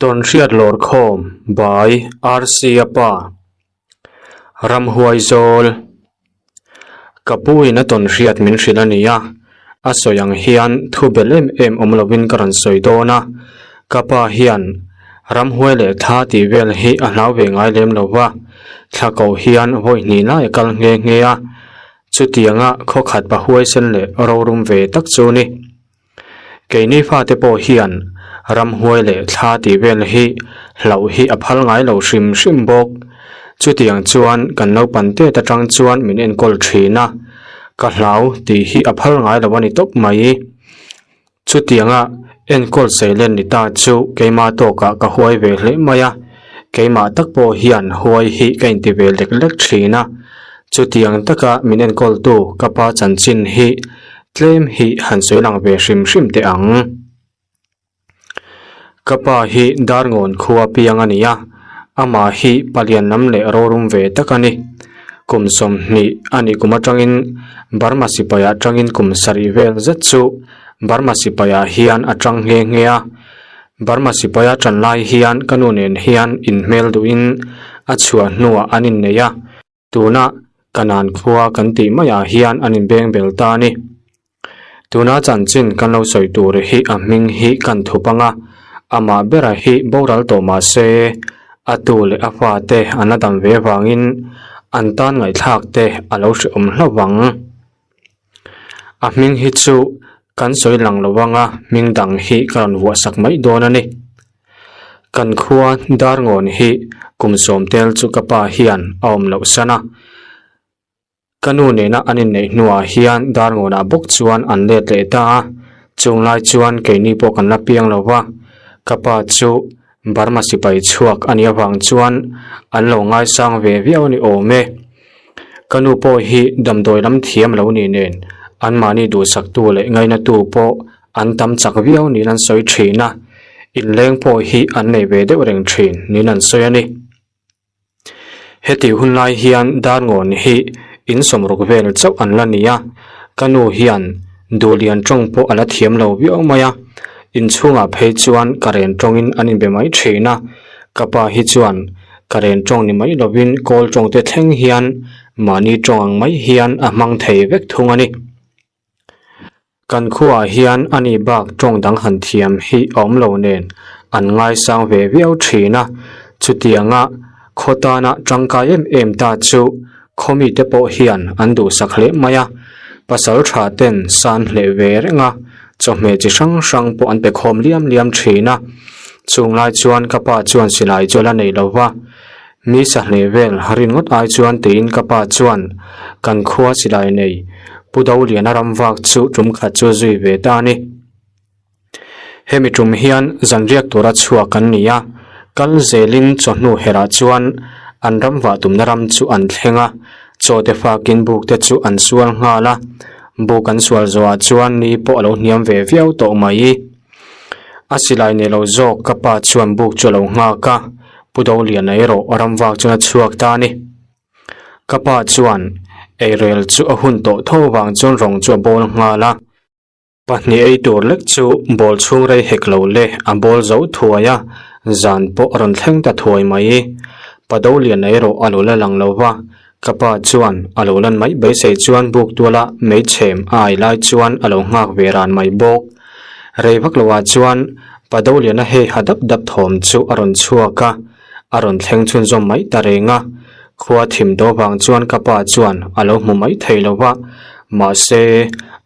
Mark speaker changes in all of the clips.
Speaker 1: Tawnhriat lawrkhawm by RC-a pa Ramhuai zawl Ka pu in a tawnhriat min hrilh a ni a, a sawi ang hian thu bel em em awm lovin ka rawn sawi dawn a, ka pa hian ramhuai leh thla tih vel hi a hlau ve ngai lem lo va, thla koh hian vawi hnih lai a kal nghe nghe a, chutianga khawkhat pa huaisen leh rorum ve tak chu ni. Keini fate pawh hian ramhuai leh thla tih vel hi hlauh hi a phal ngai lo hrim hrim bawk. Chutiang chuan kan naupang tet atang chuan min enkawl thin a, ka hlau tih hi a phal ngai lo a ni tawp mai. Chutianga enkawl seilen ni ta chu keimah tawkah ka huai ve hle mai a, keimah tak pawh hian huai hi ka inti ve lek lek thin a. Chutiang taka min enkawltu ka pa chanchin hi Tlem hi han sawi lang ve hrim hrim teh ang. Ka pa hi Darngawn khua piang a ni a, amah hi palian lam leh rorum ve tak a ni. Kum 20 a nih kum atangin Burma sipai ah tangin kum sarih vel zet chu Burma sipai ah hian a tang nghe nghe a. Burma sipai a tan lai hian ka nu nen hian inhmel duhin a chhuah hnuah an innei a. Tuna Kanan khua kan tih maiah hian an inbeng bel ta a ni. Tuna chanchin kan lo sawi tur hi a hming hi kan thup ang a, amah bera hi boral tawh mah se a tu leh a fate an la dam ve avangin an tan ngaihthlak te a lo hrehawm hlauh vang. A hming hi chu kan sawi lang lo ang a, hming dang hi ka rawn vuah sak mai dawn a ni. Kan khua Darngawn hi kum sawm tel chu ka pa hian a awm loh san a. Ka nu nena an inneih hnuah hian Darngawnah bawk chuan an let leh ta a, chung lai chuan keini pawh kan la piang lo va, ka pa chu Burma sipai chhuak a nih avang chuan an lo ngaisang ve viau a ni awm e. Ka nu pawh hi damdawi lam thiam lo ni nen anmahni duhsaktu leh ngainatu pawh an tam chak viau niin an sawi thin a, inleng pawh hi an nei ve deuh reng thin niin an sawi a ni. Heti hun lai hian Darngawn hi in sawmruk vel chauh an la ni a, ka nu hian duhlian tawng pawh a la thiam lo viau mai a, inchhungah phei chuan ka ren tawngin an inbe mai thin a, ka pa hi chuan ka ren tawng ni mai lovin kawl tawng te thleng hian mahni tawng ang mai hian a hmang thei vek thung a ni. Kan khuaah hian ani bak tawng dang han thiam hi a awm lo nen an ngaisang ve viau thin a, chutianga khaw tana tangkai em em ta chu khaw mite pawh hian an duhsak hle mai a, pasal tha ten san hleh ve reng a, chawhmeh chi hrang hrang pawh an pe khawm liam liam thin a, chung lai chuan ka pa chuan silai chu a la nei lo va, mi sahleh vel rin ngawt ai chuan tiin ka pa chuan kan khua silai nei Pu Doliana ram vak chu tum khat chu zui ve ta a ni. Hemi tum hian zanriak tura chhuak an ni a, kal zelin chawhnu herah chuan an ram vah tumna ram chu an thleng a, chaw te fakin buk te chu an sual nghal a, buk an sual zawhah chuan ni pawh a lo hniam ve viau tawh mai. A silai nei lo zawk ka pa chuan buk chu a lo nghak a, Pu Doliana erawh ram vak chuan a chhuak ta a ni. Ka pa chuan eirel chu a hun tawh tho vang chuan rawng chu a bawl nghal a. Pahnih ei tur lek chu bawl chhung rei hek lo le a bawl zo thuai a, zan pawh a rawn thleng ta thuai mai. Pa Doliana erawh a lo la lang lo va, ka pa chuan a lo lan mai beisei chuan buk tuala meichhem a ai lai chuan a lo nghak ve ran mai bawk. Rei vak loah chuan Pa Doliana hei ha dap dap thawm chu a rawn chhuak a, a rawn thleng chhunzawm mai ta reng a, khua thim tawh vang chuan ka pa chuan a lo hmu mai thei lo va, mahse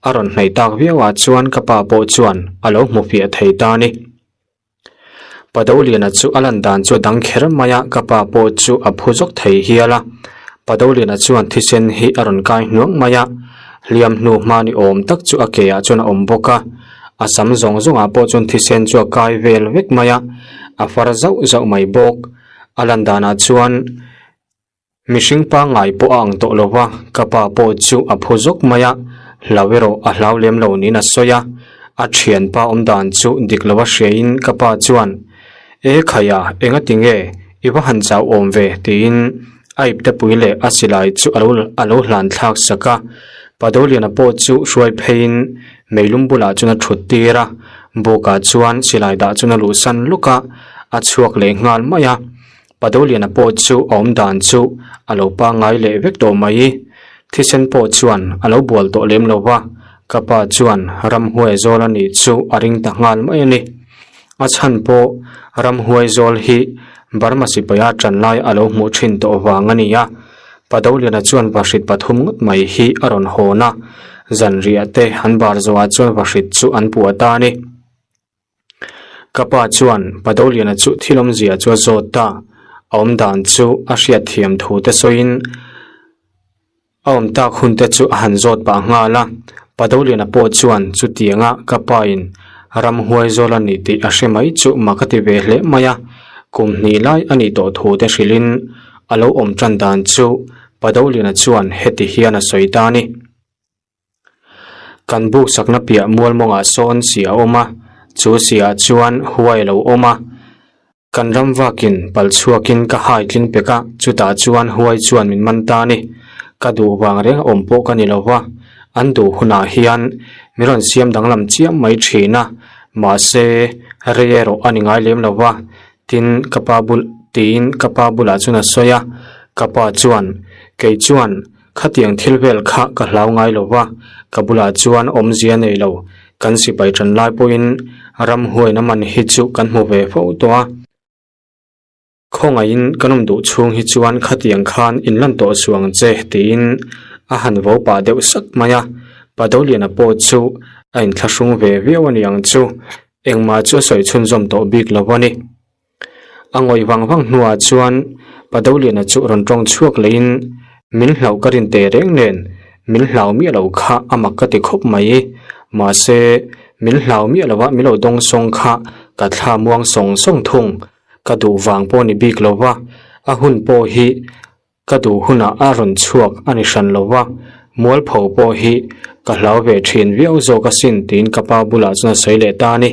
Speaker 1: a rawn hnaih tak viau ah chuan ka pa pawh chuan a lo hmu fiah thei ta a ni. Pa Doliana chu a lan dan chu a dang kher mai a, ka pa pawh chu a phu zawk thei hial a, Pa Doliana chuan thisen hi a rawn kai hnuang mai a, hliam hnu hma ni awm tak chu a ke ah chuan a awm bawk a, A sam zawng zawngah pawh chuan thisen chu a kai vel vek mai a, a far zauh zauh mai bawk. A lan danah chuan mihring pangngai pawh a ang tawh lo va, ka pa pawh chu a phu zawk mai a, hlau erawh a hlau lem lo niin a sawi a. A thianpa awm dan chu dik lo a hriain ka pa chuan, E khaia, engati nge i va han chau awm ve? tiin a ipte pui leh a silai chu a lo a lo hlan thlak sak a. Padoliana pawh chu hruai pheiin meilum bulah chuan a thut tir a, bukah chuan silai dah chuan a luhsan luk a. a chhuak leh nghal mai a. Padoliana pawh chu a awm dan chu a lo pangngai leh vek tawh mai. Thisen pawh chuan a lo bual tawh lem lo va, ka pa chuan ramhuai zawl a nih chu a ring ta nghal mai a ni. A chhan pawh ramhuai zawl hi Burma sipaia ṭan lai a lo hmuh ṭhin tawh vang a ni a. Padoliana chuan vahrit pathum ngawt mai hi a rawn hawn a, zanriah te an bar zawhah chuan vahrit chu an puah ta a ni. Ka pa chuan Padoliana chu thil awmzia chu a zawt ta, a awm dan chu a hriat thiam thu te sawiin a awm tak hun te chu a han zawt pah nghal a. Padoliana pawh chuan chutianga ka pa in ramhuai zawl a ni tih a hre mai chu mak a ti ve hle mai a, kum hnih lai a nih tawh thu te hrilhin a lo awm tan dan chu Padoliana chuan heti hian a sawi ta a ni. Kan buk sakna piah mual mawngah sawn si a awm a, chu si ah chuan huai a lo awm a. Kan ram vakin pal chhuakin ka hai tling pek a, chutah chuan huai chuan min man ta a ni. Ka duh vang reng a awm pawh ka ni lo va, an duh hunah hian min rawn siam danglam chiam mai thin a, mahse rei erawh a ni ngai lem lo va, Tin, ka pa bul, tiin ka pa bulah chuan a sawi a, ka pa chuan, Kei chuan khatiang thil vel kha ka hlau ngai lo va, ka bulah chuan awmzia nei lo, kan sipai ṭan lai pawhin ramhuaina man hi chu kan hmu ve fo tawh a. Khawngaihin kan awm duh chhung hi chuan khatiang khan inlan tawh suh ang che, tiin a han vo pah deuh sak mai a. Padoliana pawh chu a inthlahrung ve viau a ni ang chu. Engmah chu a sawi chhunzawm tawh bik lo a ni. A ngawih vang vang hnuah chuan Padoliana chu rawn tawng chhuak leiin min hlauh ka rin teh reng nen min hlau miah lo kha a mak ka ti khawp mai. Mahse, min hlau miah lova min lo dawng sawng kha ka thla muang sawng sawng thung. Ka duh vang pawh ni bik lo va, a hun pawh hi Ka duh hunah a rawn chhuak a ni hran lo va, mualpho pawh hi ka hlau ve thin viau zawk asin tiin ka pa bulah chuan a sawi leh ta a ni.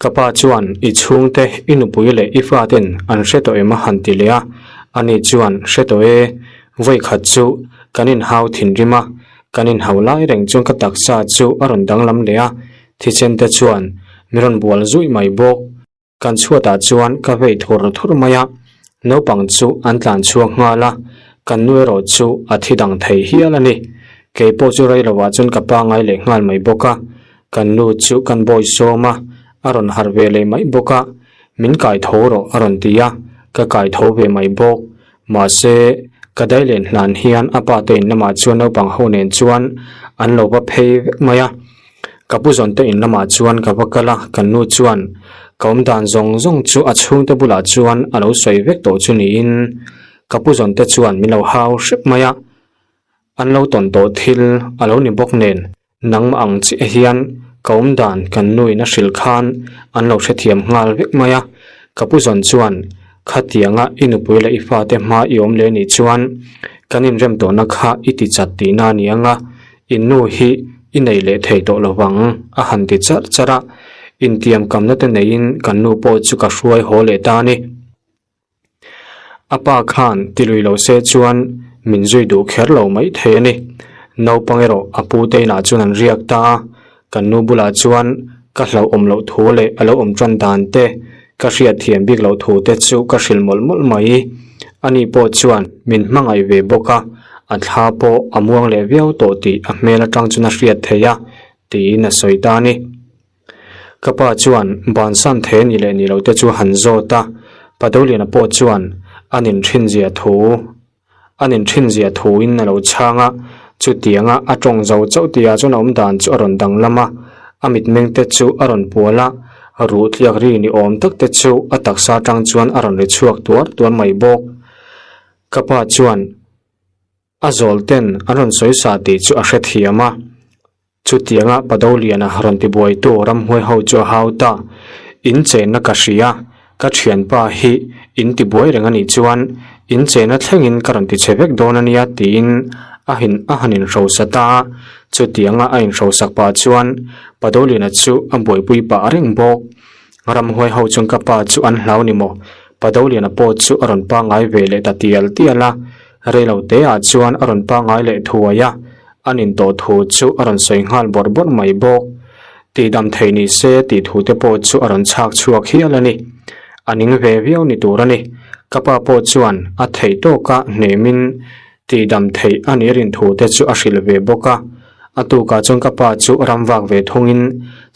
Speaker 1: Ka pa chuan i chhungte, i nupui leh i faten an hre tawh em a han ti leh a, ani chuan hre tawh e, vawikhat chu kan inhau thinrim a, kan inhau lai reng chuan ka taksa chu a rawn danglam leh a, thisen te chuan min rawn bual zuih mai bawk. Kan chhuatah chuan ka vei thur thur mai a, naupang chu an tlan chhuak nghal a, kan nu erawh chu a thi dang thei hial a ni. Kei pawh chu rei lovah chuan ka pangai leh nghal mai bawk a, kan nu chu kan bawi sawm a, a rawn harh ve leh mai bawk a, min kai tho rawh a rawn ti a, ka kai tho ve mai bawk. Mahse, ka dailen hlan hian a pa te in lamah chuan naupang ho nen chuan an lo va phei vek mai a. Ka pu zawn te in lamah chuan ka va kal a, kan nu chuan ka awm dan zawng zawng chu a chhungte bulah chuan a lo sawi vek tawh chu niin ka pu zawn te chuan min lo hau hrep mai a. An lo tawn tawh thil a lo ni bawk nen Nangmah ang chiah hian ka awm dan kan nuin a hrilh khan an lo hrethiam nghal vek mai a, ka pu zawn chuan khatianga i nupui leh i fate hma i awm leh nih chuan kan inrem tawhna kha i ti chat tihna a ni ang a, in nu hi i nei leh thei tawh lo vang a han ti charh charh a, intiamkamna te neiin kan nu pawh chu ka hruai haw leh ta a ni. A pa khan ti lui lo se chuan min zui duh kher lo mai thei a ni. Naupang erawh a pu te inah chuan an riak ta a, kan nu bulah chuan ka hlauhawm loh thu leh a lo awm tan dan te, ka hriat thiam bik loh thu te chu ka hrilh mawlh mawlh mai. Ani pawh chuan min hmangaih ve bawk a, a thla pawh a muang leh viau tawh tih a hmel atang chuan a hriat theih a, tiin a sawi ta a ni. Ka pa chuan bansan thei a nih leh nih loh te chu han zawt a, Padoliana pawh chuan a nin thin zia thu a nin thin zia thuin a lo chhang a, chutianga a tawng zo chauh tihah chuan a awm dan chu a rawn danglam a, a mitmeng te chu a rawn pual a, ruh tliak ri ni awm tak te chu a taksa atang chuan a rawn ri chhuak tuar tuar mai bawk. Ka pa chuan. A zawl ten an rawn sawi sa tih chu a hrethiam a, chutianga Padoliana rawn tibuaitu ramhuai ho chu a hau ta. In chenna ka hria, ka thianpa hi in tibuai reng a nih chuan in chenna thlengin ka rawn tichhe vek dawn a nia tiin a hin a han inhrosa ta a, chutianga a inhrosak pah chuan Padoliana chu a buaipui pah reng bawk. Ramhuai ho chuan ka pa chu an hlau ni maw? Padoliana pawh chu a rawn pangngai ve leh ta tial tial a. Reilo te ah chuan a rawn pangngai leh thuai a, an intawh thu chu a rawn sawi nghal bawrh bawrh mai bawk. Tihdam thei ni se tih thu te pawh chu a rawn chhak chhuak hial a ni. A ning ve viau ni tur a ni. Ka pa pawh chuan a theih tawka hnemin tihdam theih a nih rin thu te chu a hrilh ve bawk a. A tukah chuan ka pa chu ram vak ve thungin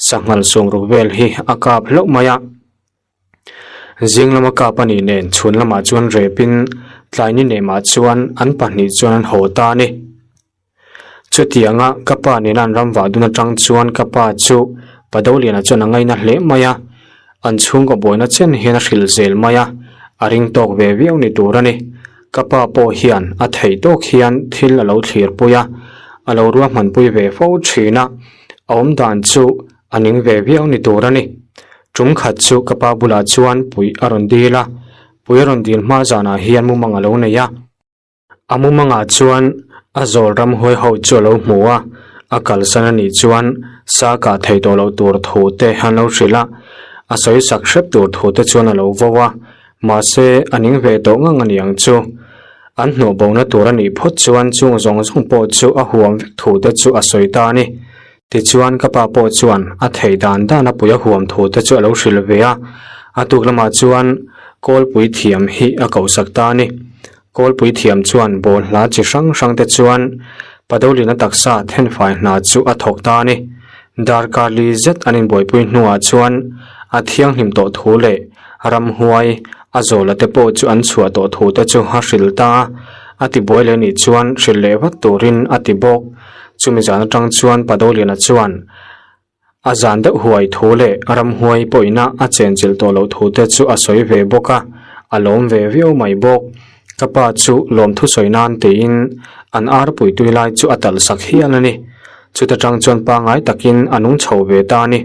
Speaker 1: sanghal sawmruk vel hi a kap hlauh mai a. Zing lama kap a nih nen chhun lamah chuan repin tlai ni nemah chuan an pahnih chuan an haw ta a ni. Chutianga ka pa nena an ram vah dun atang chuan ka pa chu Padoliana chuan a ngaina hle mai a, an chhungkaw buaina chen hian a hrilh zel mai a, a ring tawk ve viau ni tur a ni. Ka pa pawh hian a theih tawk hian thil a lo thlirpui a, a lo ruahmanpui ve fo thin a, a awmdan chu a ning ve viau ni tur a ni. Tum khat chu ka pa bulah chuan puih a rawn dil a, puih a rawn dil hma zanah hian mumang a lo nei a. A mumangah chuan a zawl ramhuai ho chu a lo hmu a, a kalsan a nih chuan sa kah thei tawh loh tur thu te an lo hrilh a, a sawi sak hrep tur thu te chuan a lo vo a, mahse a ning ve tawh ngang a ni ang chu. An hnawh bona tur a nih phawt chuan chung zawng zawng pawh chu a huam vek thu te chu a sawi ta a ni. Tichuan ka pa pawh chuan a theih dan dan a pui a huam thu te chu a lo hrilh ve a, a tuk lamah chuan Kawlpui thiam hi a kohsak ta a ni. Kawlpui thiam chuan ball hla chi hrang hrang te chuan Padolina taksa thenfai hna chu a thawk ta a ni. Darkar li zet an inbuaipui hnuah chuan a thianghlim tawh thu leh ramhuai a zawla te pawh chu an chhuah tawh thu te chu a hrilh ta a, a tibuai leh nih chuan hrilh leh vat turin a ti bawk. Chumi zan atang chuan Padoliana chuan a zan deuh huai thu leh ramhuai pawhina a chenchilh tawh loh thu te chu a sawi ve bawk a, a lawm ve viau mai bawk. Ka pa chu lawmthu sawi nan tiin an arpui tui lai chu a talh sak hial a ni. Chuta tang chuan pangngai takin a nung chho ve ta a ni.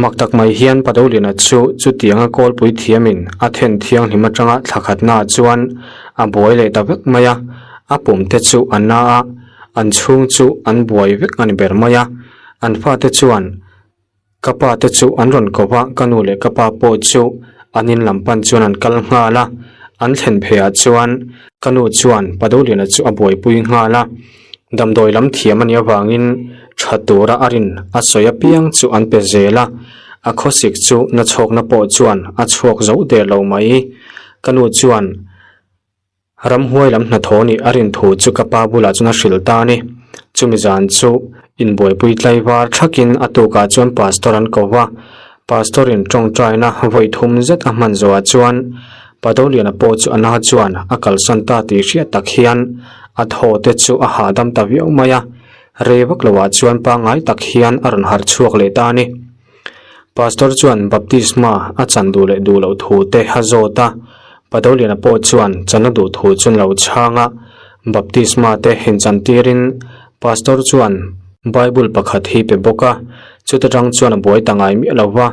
Speaker 1: Mak tak mai hian Padoliana chu chutianga kawlpui thiamin a then thianghlim atanga thla khatnaah chuan a buai leh ta vek mai a, a pum te chu a na a, an chhung chu an buai vek a ni ber mai a. An fate chuan ka pa te chu an rawn ko va, ka nu leh ka pa pawh chu an in lam pan chuan an kal nghal a, an thlen pheiah chuan ka nu chuan Padoliana chu a buaipui nghal a. Damdawi lam thiam a nih avangin tha tura a rin a sawi apiang chu an pe zel a, a khawsik chu na chhawkna pawh chuan a chhuak zo der lo mai. Ka nu chuan ramhuai lam hnathawh nih a rin thu chu ka pa bulah chuan a hrilh ta a ni. Chumi zan chu inbuaipui tlaivar thakin a tukah chuan pastor an ko va, pastor in tawngtaina vawi thum zet a hman zawhah chuan Padoliana pawh chu a na chuan a kalsan ta tih hriat tak hian a thaw te chu a hahdam ta viau mai a, rei vak loah chuan pangngai tak hian a rawn harh chhuak leh ta a ni. Pastor chuan baptisma a chan duh leh duh loh thu te a zawt a, Padoliana pawh chuan chan a duh thu chu an lo chhang a, baptisma te hinchan tirin Pastor chuan Bible pakhat hi pe bawk a, chuta tang chuan a buai ta ngai miah lo va,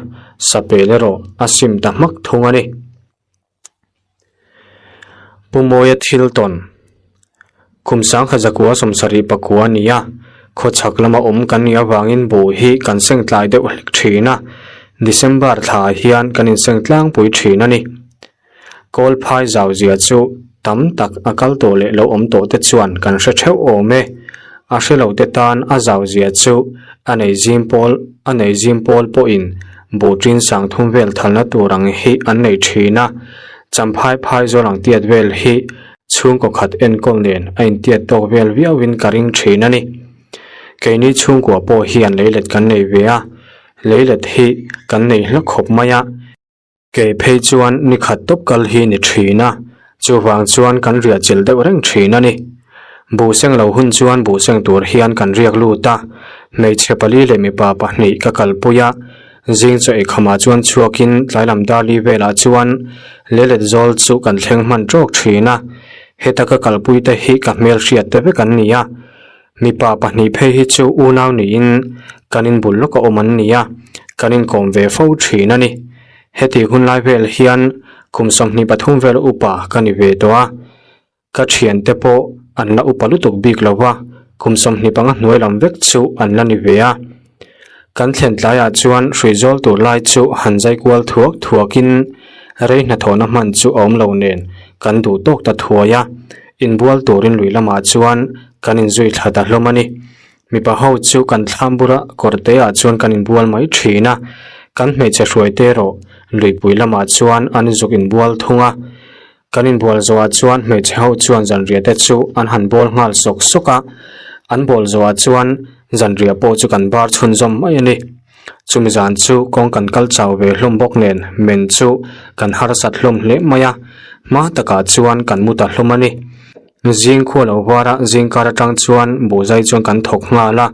Speaker 1: sapel erawh a sim ta hmak thung a ni. Pu Mawia thil tawn Kum sangkhat zakua sawmsarih pakua a ni a, khawchhak lama awm kan nih avangin buh hi kan seng tlai deuh hlek thin a, December thlaah hian kan inseng tlangpui thin a ni. Kawlphai zau zia chu tam tak a kal tawh leh lo awm tawh te chuan kan hre theuh awm e. A hre lo te tan a zau zia chu a nei zim pawl a nei zim pawl pawhin buh tin sang thum vel thalna tur ang hi an nei thin a. Champhai phai zawl ang tiat vel hi chhungkaw khat enkawl nen a intiat tawk vel viauin ka ring thin a ni. Keini chhungkua pawh hian leilet kan nei ve a, leilet hi kan nei hla khawp mai a. Kei phei chuan ni khat tawp kal hi ni thin a, chuvang chuan kan riah chilh deuh reng thin a ni. Buh seng lo hun chuan buh seng tur hian kan riak lut a, hmeichhe pali leh mipa pahnih ka kalpui a, zing chaw eikhamah chuan chhuakin tlailam darli velah chuan leilet zawl chu kan thleng hman tawk thin a, heta ka kalpui te hi ka hmelhriat te vek an ni a. Mipa pahnih phei hi chu unau niin kan inbul lawk a awm an ni a, kan inkawm ve fo thin a ni. Heti hun lai vel hian kum 23 vel upa ka ni ve tawh a, ka thiante pawh an la upa lutuk bik lo va, kum 25 hnuai lam vek chu an la ni ve a. Kan thlen tlaiah chuan hruizawl tur lai chu han zai kual thuak thuakin rei hnathawhna hman chu a awm lo nen kan duh tawk ta thuai a, inbual turin lui lamah chuan kan inzui thla ta hlawm a ni. Mipa ho chu kan thlam bula kawr te ah chuan kan inbual mai thin a, kan hmeichhe hruai te erawh luipui lamah chuan an zuk inbual thung a. Kan inbual zawhah chuan hmeichhe ho chuan zanriah te chu an han bawl nghal sawk sawk a, an bawl zawhah chuan zanriah pawh chu kan bar chhunzawm mai a ni. Chumi zan chu kawng kan kal chau ve hlawm bawk nen men chu kan harsat hlawm hle mai a, hma takah chuan kan mu ta hlawm a ni. Zing khua lo var a, zing kar atang chuan buhzai chuan kan thawk nghal a,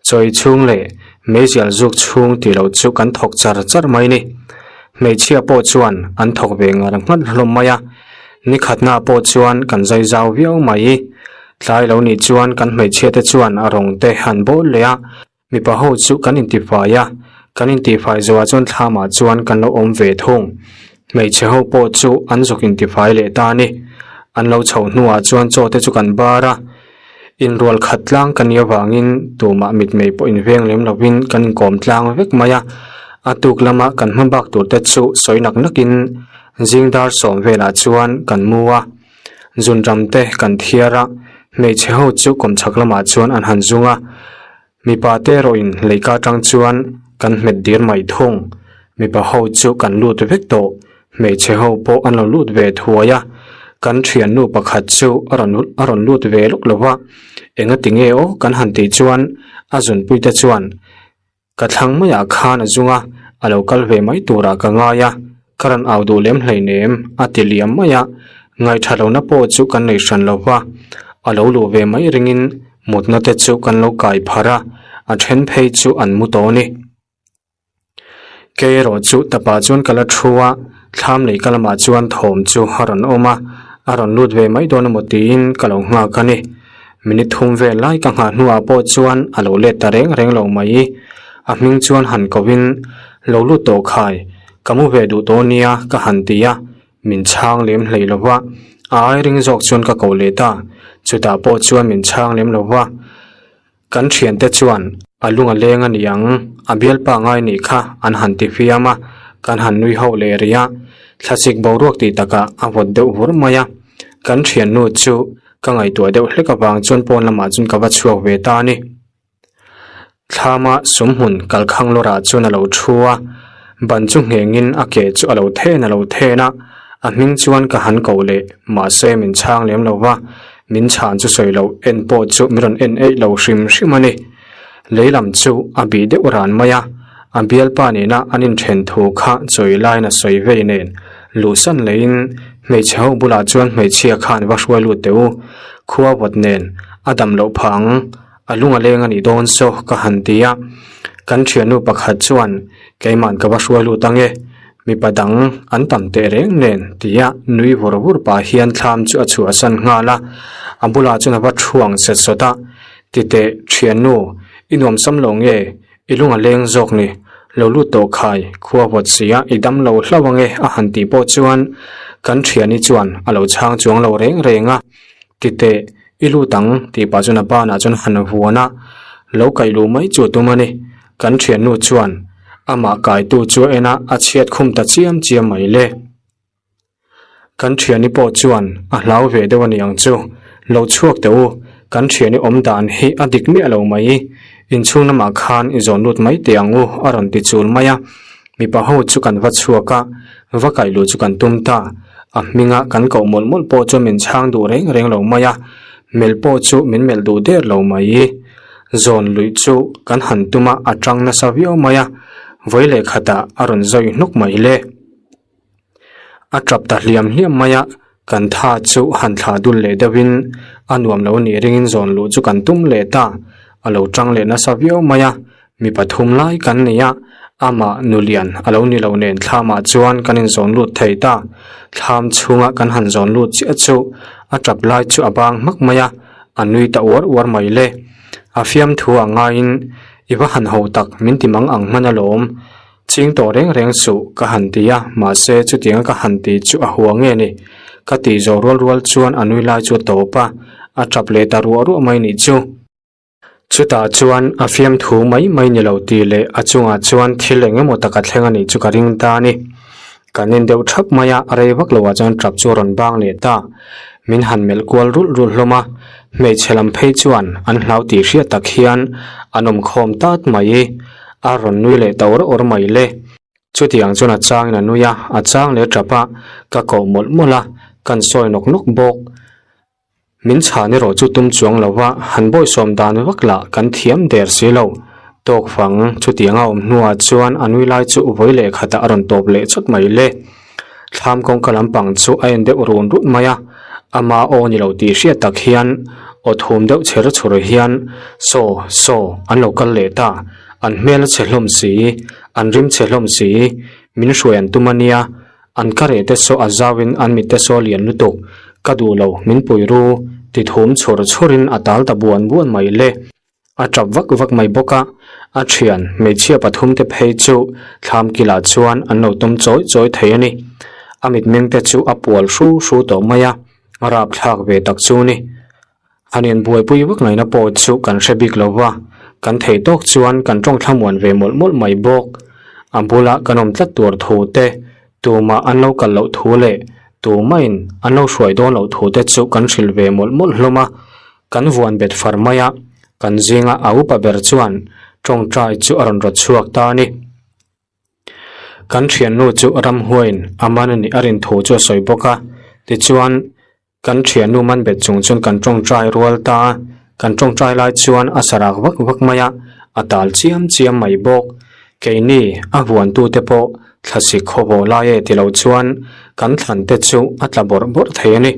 Speaker 1: chawi chhung leh meizial zuk chhung tih loh chu kan thawk char char mai ni. Hmeichhia pawh chuan an thawk ve ngar nghat hlawm mai a, nikhatna pawh chuan kan zai zau viau mai. Tlai lo nih chuan kan hmeichhia te chuan a rawng te han bawl leh a, mipa ho chu kan intifai a, kan intifai zawhah chuan thlamah chuan kan lo awm ve thung. Hmeichhe ho pawh chu an zuk intifai leh ta a ni. An lo chhoh hnuah chuan chaw te chu kan bar a, inrual khat tlang ka nih avangin tumah mitmei pawh inveng lem lovin kan inkawm tlang vek mai a. A tuk lama kan hma bak tur te chu sawi nak nakin zing dar sawm velah chuan kan mu a, zunram te kan thiar a, hmeichhe ho chu kawmchhak lamah chuan an han zung a. Mipa te erawhin leika atang chuan kan hmet dir mai thung. Mipa ho chu kan lut vek tawh. Hmeichhe ho pawh an lo lut ve thuai a. Kan thiannu pakhat chu a rawn a rawn lut ve lawk lo va. Enga ti nge aw kan han tih chuan a zunpui te chuan ka thlang maiah khan a zung a, a lo kal ve mai turah ka ngai a. Ka rawn au duh lem hleinem a ti liam mai a, ngaihtha lohna pawh chu kan nei hran lo va, a lo luh ve mai ringin mutna te chu kan lo kai pharh a, a then phei chu an mu tawh a ni. Kei erawh chu tapah chuan ka la thu a, thlam lei ka lamah chuan thawm chu a rawn awm a, a rawn lut ve mai dawn emaw tiin ka lo nghak a ni. Minute thum vel lai ka nghah hnuah pawh chuan a lo let ta reng reng lo mai. A hming chuan han kovin, Lo lut tawh khai, ka mu ve duh tawh nia ka han ti a, min chhang lem hlei lo va, a ai ring zawk chuan ka ko let a, chutah pawh chuan min chhang lem lo va. Kan thiante chuan a lung a leng a ni ang, a bialpa ngai nih kha an han ti fiam a, kan han nui ho leh rih a, thlasik boruak tih takah a vawt deuh vur mai a, kan thiannu chu ka ngaihtuah deuh hlek avang chuan pawn lamah chuan ka va chhuak ve ta a ni. Thlama sumhmun kalkhang lawrah chuan a lo thu a, ban chu nghengin a ke chu a lo then a lo then a, a hming chuan ka han koh leh mahse min chhang lem lo va, min chhan chu sawi loh en pawh chu min rawn en eih lo hrim hrim a ni. Lei lam chu a bih deuh ran mai a, a bialpa nena an inthen thu kha chawi laiin a sawi vei nen luhsan leiin hmeichhe ho bulah chuan hmeichhia khan va hruai lut teh u, khua vawt nen a dam loh phah ang. A lung a leng a nih dawn saw ka han ti a, kan thiannu pakhat chuan keiman ka va hruai lut ang e, mipa dang an tam teh reng nen tia nui vur vur pah hian thlam chu a chhuahsan nghal a, a bulah chuan a va thuang set sawt a, titeh thiannu i nuamsam lo nge i lung a leng zawk ni, lo lut tawh khai khua vawt sia i dam lo hlauh ang e a han tih pawh chuan kan thiani chuan a lo chhang chuang lo reng reng a, titeh I lut ang tih pah chuan a banah chuan han vuan a, lo kaih luh mai chu a tum a ni. Kan thiannu chuan amah kaitu chu a en a, a chhiat khum ta chiam chiam mai le. Kan thiani pawh chuan a hlau ve deuh a ni ang chu, lo chhuak teh u, kan thiani awm dan hi a dik miah lo mai, inchhung lamah khan i zawn lut mai teh ang u a rawn ti chul mai a. Mipa ho chu kan va chhuak a, va kaih luh chu kan tum ta. A hminga kan koh mawlh mawlh pawh chu min chhang duh reng reng lo mai a, melh pawh chu min melh duh der lo mai. Zawn luih chu kan han tum a, a tang nasa viau mai a, vawi leh khatah a rawn zawi hnawk mai le. A tap ta hliam hliam mai a, kan tha chu han thlah dul leh deuhin a nuam lo nih ringin zawn luh chu kan tum leh ta, a lo tang leh nasa viau mai a, mi pathum lai kan nei a, amah nulian a lo ni lo nen thlamah chuan kan inzawn lut thei ta, thlam chhunga kan han zawn lut chiah chu a tap lai chu a bang hmak mai a, a nui ta uar uar mai le. A fiamthu ah ngaiin i va han ho tak min ti mang ang hman alawm. Ching tawh reng reng suh ka han ti a, mahse chutianga ka han ti chu a hua nge ni? Ka tih zawh rual rual chuan a nui lai chu a tawp a, a tap leh ta ruah ruah mai nih chu. Chutah chuan a fiamthu mai mai ni lo tih leh a chungah chuan thil eng emaw taka thleng a nih chu ka ring ta a ni. Kan en deuh thap mai a, rei vak loah chuan tap chu a rawn bang leh ta. Min han melh kual rulh rulh hlawm a. Hmeichhe lam phei chuan an hlau tih hriat tak hian an awm khawm tat mai. A rawn nui leh ta awr awr mai le. Chutiang chuan a changin a nui a, a chang leh tap a, ka koh mawlh mawlh a, kan sawi nawk nawk bawk. Min chhan erawh chu tum chuang lo va, han bawisawm dan vak lah kan thiam der si lo. Tawk fang, chutiang a awm hnuah chuan a nui lai chu vawi leh khatah a rawn tawp leh chawt mai le. Thlam kawngka lampang chu a en deuh run run mai a, ama aw ni lo tih hriat tak hian aw thum deuh chher chhur hian, Saw, saw, an lo kal leh ta, an hmel a chhe hlawm si, an rim chhe hlawm si, min hruai an tum a nia, An ka reh te saw a zau in an mit te saw lian lutuk, ka duh lo, min pui ru, ti thum chhur chhur in a tal ta buan buan mai le. A tap vak vak mai bawk a, a thian hmeichhia pathum te phei chu thlam kilah chuan an lo tum chawi chawi thei a ni. A mitmeng te chu a pual hru hru tawh mai a, a rapthlak ve tak chu ni. Han inbuaipui vak ngaihna pawh chu kan hre bik lo va, kan theih tawk chuan kan tawng thlamuan ve mawlh mawlh mai bawk. A bula kan awm tlat tur thu te, tumah an lo kal loh thu leh tumahin an lo hruai dawn loh thu te chu kan hrilh ve mawlh mawlh hlawm a. Kan vuan bet far mai a, kan zinga a upa ber chuan tawngtai chu a rawn rawt chhuak ta a ni. Kan thiannu chu ramhuaiin a man a nih a rin thu chu a sawi bawk a, tichuan, Kan thiannu man bet chung chuan kan tawngtai rual ta a, kan tawngtai lai chuan a sarak vak vak mai a, a tal chiam chiam mai bawk. Keini a vuantute pawh thlasik khawvawh lai e ti lo chuan kan thlan te chu a tla bawrh bawrh thei a ni.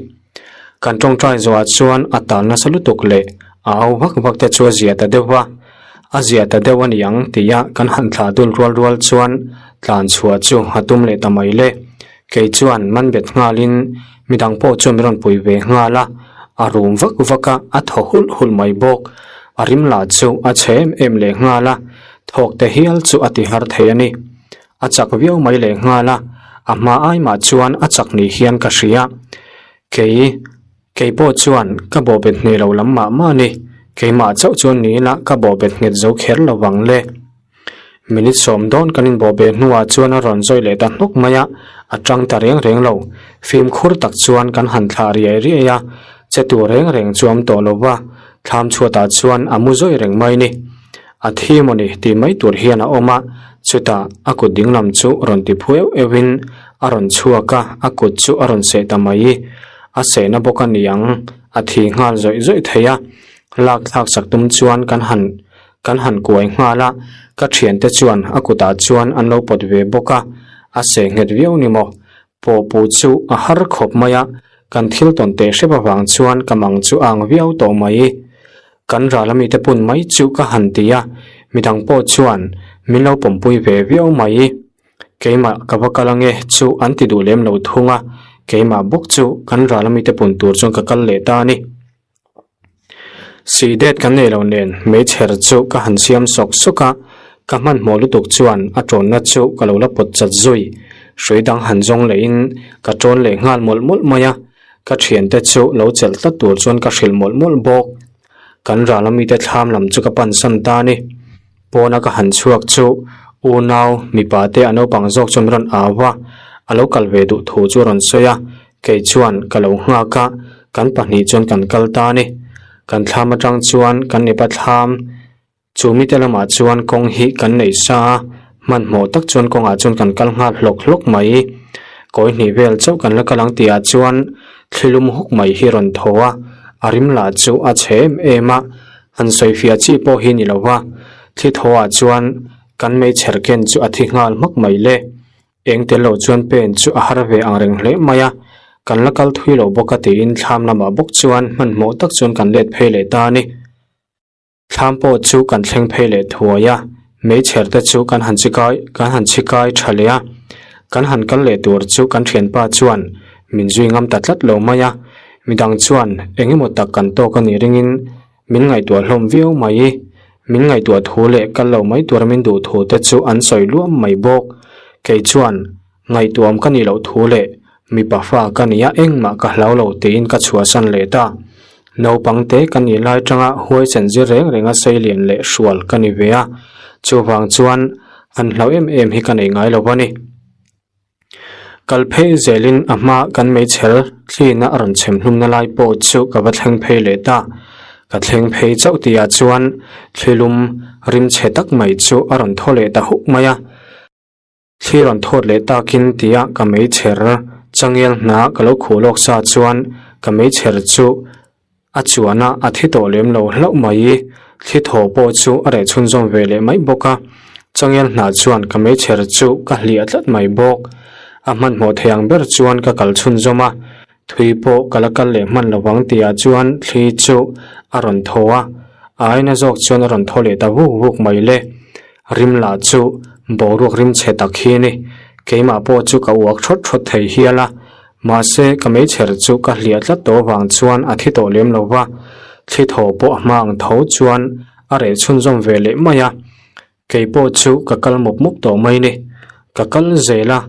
Speaker 1: Kan tawngtai zawhah chuan a tal nasa lutuk leh a au vak vak te chu a zia ta deuh va, a zia ta deuh a ni ang tia kan han thlah dul rual rual chuan tlan chhuah chu a tum leh ta mai le. Kei chuan man bet nghalin midang pawh chu min rawn pui ve nghal a, a rum vak vak a, a thaw hulh hulh mai bawk. A rim lah chu a chhe em em leh nghal a, thawk te hial chu a ti har thei a ni. A chak viau mai leh nghal a, a hma ai mah chuan a chak ni hian ka hria. Kei, kei pawh chuan ka bawhbet hneh lo lam mah mah a ni. Keimah chauh chuan ni ila ka bawhbet nghet zo kher lo vang le. Minute sawm dawn kan inbawh beh hnuah chuan a rawn zawi leh ta hnawk mai a, a tang ta reng reng lo. Fimkhur tak chuan kan han thlah riai riai a, che tur reng reng chu awm tawh lo va, thlam chhuatah chuan a mu zawi reng mai ni. A thi maw ni tih mai tur hian a awm a, chutah a kut dinglam chu rawn ti phu euh euh in a rawn chhuak a, a kut chu a rawn seh ta mai. A sehna bawk a ni ang, a thi nghal zawih zawih thei a, lak thlak sak tum chuan kan han Kan han kuai nghal a, ka thiante chuan a kutah chuan an lo pawt ve bawk a, a seh nghet viau ni maw? Pawhpu chu a har khawp mai a, kan thil tawn teh hrep avang chuan ka mang chu a ang viau tawh mai. Kan ral ami te pun mai chu ka han ti a, midang pawh chuan min lo pawmpui ve viau mai. Keimah ka va kal ange chu an ti duh lem lo thung a, keimah bawk chu kan ral ami te pun tur chuan ka kal leh ta a ni. Sihdet kan nei lo nen hmeichher chu ka han siam sawk sawk a, ka hmanhmawh lutuk chuan a tawnna chu ka lo la pawt chat zui. Hrui dang han zawng lehin ka tawn leh nghal mawlh mawlh mai a, ka thiante chu lo chelh tlat tur chuan ka hrilh mawlh mawlh bawk. Kan ral a mite thlam lam chu ka pansan ta a ni. Pawna ka han chhuak chu unau mipa te a naupang zawk chuan min rawn au a, a lo kal ve duh thu chu a rawn sawi a, kei chuan ka lo nghak a, kan pahnih chuan kan kal ta a ni. Kan thlam atang chuan kan mipa thlam chu mite lamah chuan kawng hi kan nei sa a, hmanhmawh tak chuan kawngah chuan kan kal nghal hlawk hlawk mai. Kawi hnih vel chauh kan la kal ang tihah chuan thli lum huk mai hi a rawn thaw a, a rim lah chu a chhe em em a. Han sawifiah chi pawh hi ni lo va, thli thaw ah chuan kan meichher ken chu a thi nghal hmak mai le. Eng tel lo chuan pen chu a har ve ang reng hle mai a, kan la kal thui lo bawk a tiin thlam lamah bawk chuan hmanhmawh tak chuan kan let phei leh ta a ni. Thlam pawh chu kan thleng phei leh thuai a, meichher te chu kan han chikai kan han chikai tha leh a, kan han kal leh tur chu kan thianpa chuan min zui ngam ta tlat lo mai a, Midang chuan eng emaw tak kan tawk a nih ringin min ngaihtuah hlawm viau mai. Min ngaihtuah thu leh kal lo mai tura min duh thu te chu an sawi luam mai bawk. Kei chuan ngaihtuahawm ka nih loh thu leh mipa fa ka nia engmah ka hlau lo tiin ka chhuahsan leh ta. Naupang te ka nih lai tanga huaisen zir reng renga seilian leh hrual ka ni ve a, chuvang chuan han hlau em em hi ka nei ngai lo a ni. Kal phei zelin a hma kan meichher thlina a rawn chhem hlumna lai pawh chu ka va thleng phei leh ta. Ka thleng phei chauh tihah chuan thlilum rim chhe tak mai chu a rawn thaw leh ta huk mai a. Thli rawn thawt leh takin tia ka meichher changel hna ka lo khuh lawk sa chuan ka meichher chu a chuan a, a thi tawh lem lo hlauh mai. Thli thaw pawh chu a reh chhunzawm ve leh mai bawk a, changel hna chuan ka meichher chu ka hliah tlat mai bawk. A hmanhmawh thei ang ber chuan ka kal chhunzawm a, thui pawh ka la kal leh hman lo vang tihah chuan thli chu a rawn thaw a, a aina zawk chuan a rawn thaw leh ta vuk vuk mai le. Rim lah chu boruak rim chhe tak hi a ni. Keimah pawh chu ka uak thawt thawt thei hial a, mahse ka meichher chu ka hliah tlat tawh avang chuan a thi tawh lem lo va, thli thaw pawh a hma ang tho chuan a reh chhunzawm ve leh mai a. Kei pawh chu ka kal mawp mawp tawh mai ni. Ka kal zel a,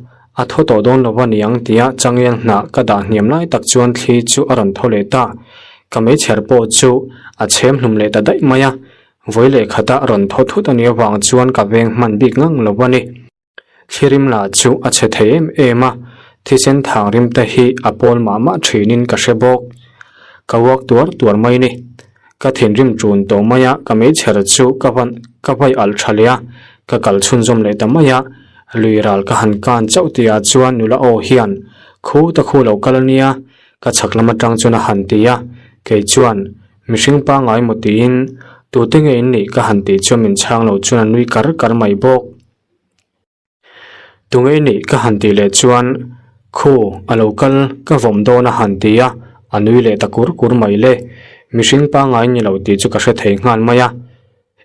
Speaker 1: a thaw tawh dawn lo va niang tia changel hnah ka dah hniam lai tak chuan thli chu a rawn thaw leh ta. Ka meichher pawh chu a chhem hlum leh ta daih mai a, Vawi leh khata rawn thaw thut a nih avang chuan ka veng hman bik ngang lo a ni. Thlirim lah chu a chhe thei em em a, thisen thang rim te hi a pawl mah mah thinin ka hre bawk. Ka uak tuar tuar mai ni. Ka thinrim ṭun tawh mai a, ka meichher chu ka van ka vai alh ṭha leh a, ka kal chhunzawm leh ta mai a. Lui ral ka han kan chauh tihah chuan nula aw hian, Khu ta khu lo kal a nia, ka chhak lam atang chuan a han ti a, kei chuan, Mihring pangngai maw tiin tute nge in nih ka han tih chuan min chhang lo chuan a nui kar kar mai bawk. Tunge i nih ka han tih leh chuan khu a lo kal ka vawm dawn a han ti a, a nui leh ta kur kur mai le. Mihring pangngai ni lo tih chu ka hre thei nghal mai a.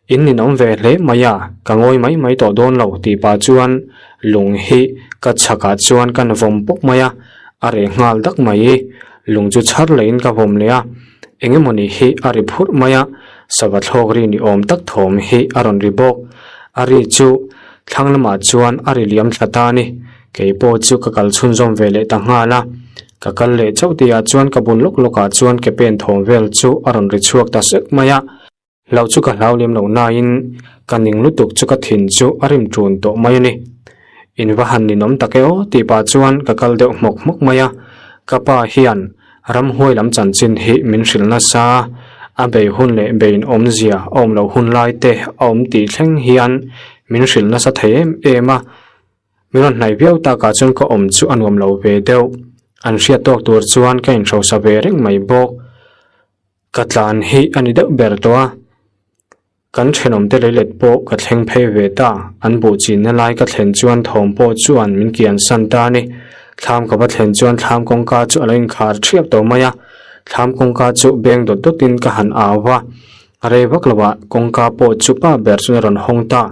Speaker 1: In ninawm ve hle mai a, ka ngawi mai mai tawh dawn lo tih pah chuan lung hi ka chhakah chuan kan vawm pawp mai a, a reh nghal dak mai. Lung chu chhar leiin ka vawm leh a, eng emawni hi a ri phurh mai a, sava thlawk ri ni awm tak thawm hi a rawn ri bawk. A ri chu thlang lamah chuan a ri liam thla ta a ni. Kei pawh chu ka kal chhunzawm ve leh ta nghal a, ka kal leh chauh tihah chuan ka bul lawk lawkah chuan ke pen thawm vel chu a rawn ri chhuak ta sek mai a. Hlauh chu ka hlau lem lo nain ka ning lutuk chu ka thin chu a rim ṭun tawh mai a ni. In va han ninawm tak e aw tih pah chuan ka kal deuh hmawk hmawk mai a, ka pa hian ramhuai lam chanchin hi min hrilh nasa a, a bei hun leh bein awmzia a awm loh hun lai te a awm tih thleng hian min hrilh nasa thei em em a, min rawn hnaih viau takah chuan ka awm chu a nuam lo ve deuh. An hriat tawk tur chuan ka inhrosa ve reng mai bawk. Ka tlan hi a ni deuh ber tawh a, kan thenawmte leilet pawh ka thleng phei ve ta, an buh chinna lai ka thlen chuan thawm pawh chuan min kian san ta a ni. Thlam ka va thlen chuan thlam kawngka chu a lo inkhar thiap tawh mai a, thlam kawngka chu beng dawt dawtin ka han au va, a rei vak lo ah kawngka pawh chu pa ber chuan a rawn hawng ta,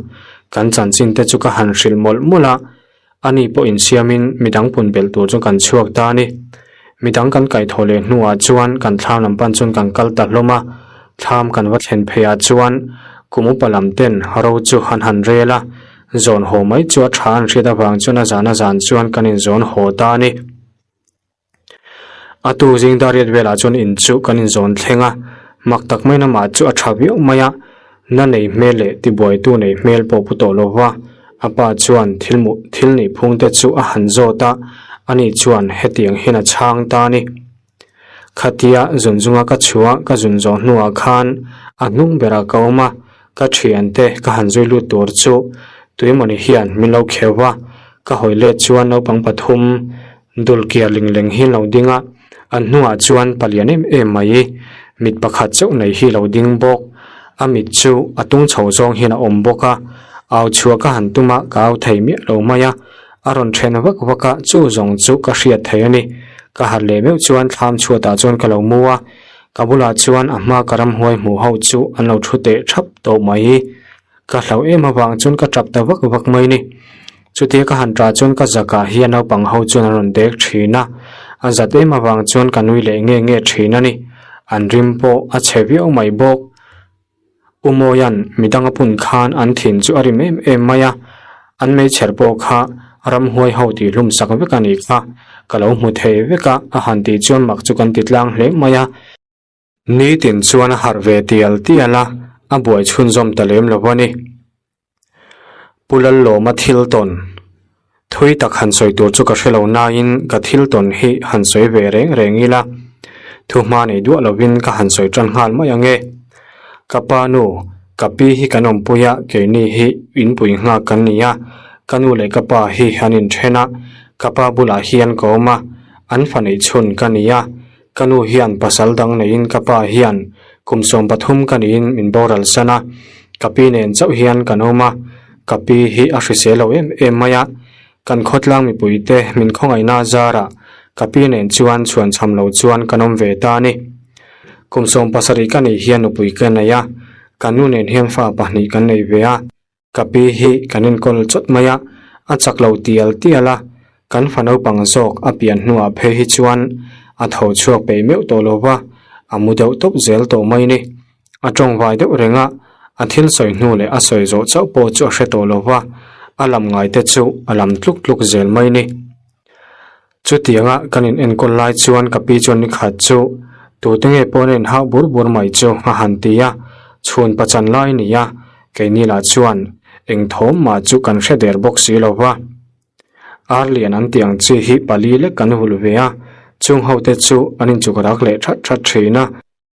Speaker 1: kan chanchin te chu ka han hrilh mawlh mawlh a. Ani pawh insiamin midang pun belh tur chu kan chhuak ta a ni. Midang kan kaihthawh leh hnuah chuan kan thlam lam pan chuan kan kal ta hlawm a, thlam kan va thlen pheiah chuan kum upa lam ten ro chu an han rel a, zawn haw mai chu a tha an hriat avang chuan a zan a zan chuan kan inzawn haw ta a ni. A tu zing dariat velah chuan in chu kan inzawn thleng a, mak tak mai namah chu a tha viau mai a, na nei hmel leh tibuaitu nei hmel pawh pu tawh lo va, a pa chuan thil hmuh thil nih phung te chu a han zawt a, ani chuan hetiang hian a chhang ta a ni. Khatia zun zunga ka chhuah ka zun zawh hnuah khan a hnung berah ka awm a, ka thiante ka han zui lut tur chu tuimawni hian min lo kheuh va, ka hawi let chuan naupang pathum Dul kiar ling leng hi lo ding a, an hnungah chuan palian em em mai mit pakhat chauh nei hi lo ding bawk. A mit chu a tung chho zawng hian a awm bawk a, au chhuah ka han tum a, ka au thei miah lo mai a, a rawn then vak vak a, chu zawng chu ka hriat thei a ni. Ka harh leh meuh chuan thlam chhuatah chuan ka lo mu a, ka bulah chuan a hma ka ramhuai hmuh ho chu an lo thu teh thap tawh mai. Ka hlauh em avang chuan ka tap ta vak vak mai ni. Chutia ka han tah chuan ka zakah hian naupang ho chuan an rawn dek thin a, a zat em avang chuan ka nui leh nge nge thin a ni. An rim pawh a chhe viau mai bawk. U Mawia'n midang a pun khan an thin chu a rim em em mai a, an meichher pawh kha ramhuai ho tih hlum sak vek a nih kha. Ka lo hmu thei vek a, a han tih chuan mak chu kan ti tlang hle mai a. Nitin chuan a harh ve tial tial a, a buai chhunzawm ta lem lo a ni. Pu Lallawma thil tawn. Thui tak han sawi tur chu ka hre lo nain ka thil tawn hi han sawi ve reng reng ila, thu hma nei duah lovin ka han sawi tan nghal mai ang e. Ka pa nu, ka pi hi kan awmpui a, keini hi inpui nghak kan ni a, ka nu leh ka pa hi an inthen a, ka pa bulah hian ka awm a, an fa neih chhun ka ni a, ka nu hian pasal dang neiin ka pa hian kum 13 ka niin min boral san a, ka pi nen chauh hian kan awm a, ka pi hi a hrisel lo em em mai a, kan khawtlang mipuite min khawngaihna zarah ka pi nen chuan chhuanchham lo chuan kan awm ve ta a ni. Kum 70 ka nih hian nupui ka nei a, ka nu nen hian fa pahnih kan nei ve a, ka pi hi kan enkawl chawt mai a, a chak lo tial tial a, kan fa naupang zawk a pian hnuah phei hi chuan a tho chhuak peih meuh tawh lo va, a mu deuh tawp zel tawh mai ni. A tawngvai deuh reng a, a thil sawi hnu leh a sawi zawh chauh pawh chu a hre tawh lo va, a lam ngai te chu a lam tluk tluk zel mai ni. Chutianga kan in enkawl lai chuan ka pi chuan nikhat chu tute nge pawh an inhauh bur bur mai chu a han ti a, chhun pachan lai a ni a, keini lah chuan eng thawm mah chu kan hre der bawk si lo va. Ar lian an tih ang chi hi pali lek kan hulh ve a, chung ho te chu an inchuk rak leh that that thin a.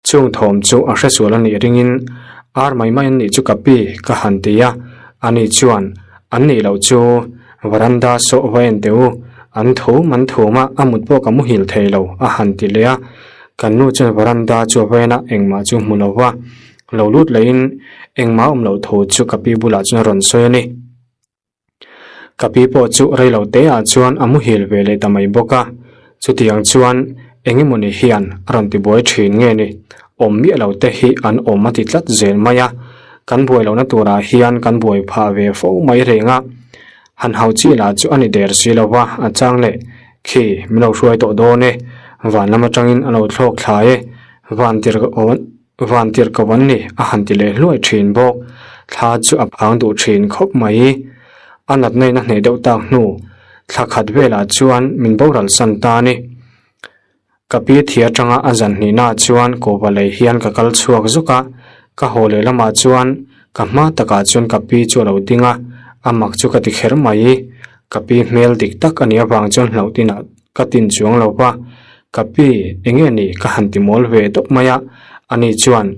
Speaker 1: Chung thawm chu a hresual a nih ringin ar mai mai an nih chu ka pi ka han ti a, ani chuan an nih loh chu varanda sawh va en teh u, an thum an thum a, a mut pawh ka muhil thei lo a han ti leh a, kan nu chuan varanda chu a va en a, engmah chu hmu lo va, lo lut lehin engmah awm loh thu chu ka pi bulah chuan a rawn sawi a ni. Ka pi pawh chu rei lo te ah chuan a muhil ve leh ta mai bawk a, chutiang chuan eng emawni hian a rawn ti buai thin nge ni, awm miah lo te hi an awm a ti tlat zel mai a, kan buai lohna turah hian kan buai phah ve fo mai reng a, han hau chi lah chu a ni der si lo va, a chang leh khi min lo hruai tawh dawn e, van lam atangin a lo thlawk thla e, van tir Van tirh ko an ni, a han ti leh hluai thin bawk. Thla chu a phang duh thin khawp mai. A natna in a hneh deuh tak hnu, thla khat velah chuan min boral san ta a ni. Ka pi thi atanga a zan hnihnaah chuan kawva lei hian ka kal chhuak zuk a, ka haw leh lamah chuan ka hma takah chuan ka pi chu a lo ding a, a mak chu ka ti kher mai. Ka pi hmel dik tak a nih avang chuan hlauh tinah Ka tin chuang lo va, ka pi, enge ni ka han ti mawl ve tawp mai a, ani chuan,